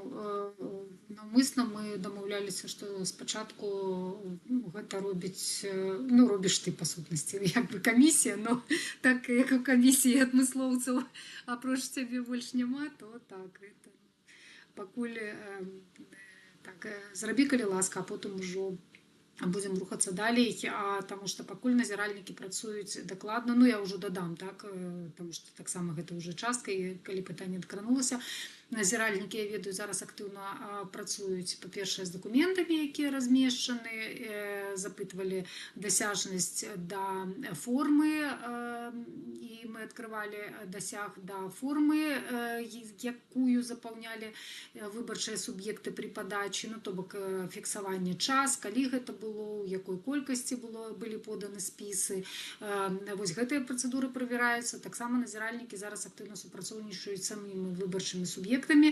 A: наўмысна мы дамаўляліся, што спачатку, ну, гэта робіць, ну, робіш ты, па сутнасці, як бы камісія, но так як у камісіі адмыслоўцаў апроч цябе больш няма, то так, гэта пакуль, так, зрабі, калі ласка, а потым ужо будзем рухацца далей, таму што пакуль назіральнікі працуюць дакладна, ну, я ўжо дадам, так, таму што таксама гэта ўжо частка, і калі пытанне дакранулася, назіральнікі, я ведаю, зараз актыўна працуюць, па-першае, з дакументамі, якія размешчаны, запытвалі дасяжнасць да формы, і мы адкрывалі дасяг да формы, якую запаўнялі выбарчыя суб'екты пры падачы, ну, то бок, фіксаванне час, калі гэта было, у якой колькасці былі поданы спісы. Вось гэтыя працэдуры правяраюцца. Таксама назіральнікі зараз актыўна супрацоўнічаюць з самімі выбарчымі суб'ектамі,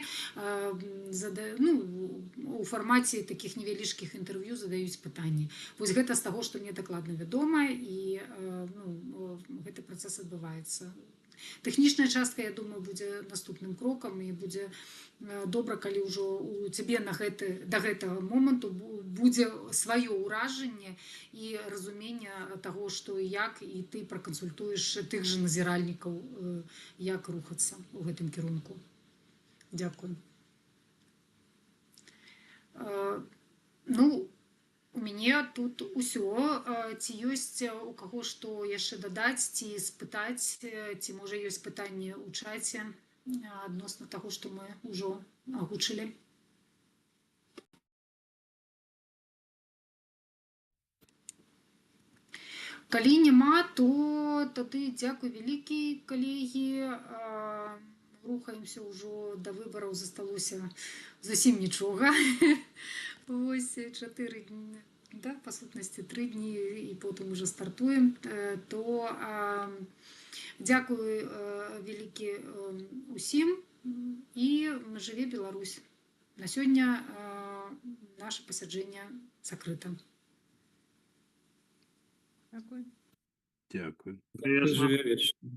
A: ну, у фармаце такіх невялічкіх інтэрв'ю задаюць пытанні. Вось гэта з таго, што мне дакладна вядома, і, ну, гэты працэс адбываецца. Тэхнічная частка, я думаю, будзе наступным крокам, і будзе добра, калі ўжо у цябе да гэтага моманту будзе сваё ўражанне і разуменне таго, што і як, і ты пракансультуеш тых жа назіральнікаў, як рухацца ў гэтым кірунку. Дзякую. Ну, у мяне тут усё. Ці ёсць у каго што яшчэ дадаць, ці спытаць, ці можа ёсць пытанні ў чаце адносна таго, што мы ўжо агучылі? Калі няма, то тады дзякуй вялікі, калегі. Рухаемся ўжо да выбараў, засталося зусім нічога. Вось 4 дні, да, па сутнасці 3 дні, і потым уже стартуем. То, дзякуй вялікі усім, і жыве Беларусь. На сёння наше пасяджэнне закрыта.
C: Дзякуй.
B: Дзякуй.
D: Жыве вечна.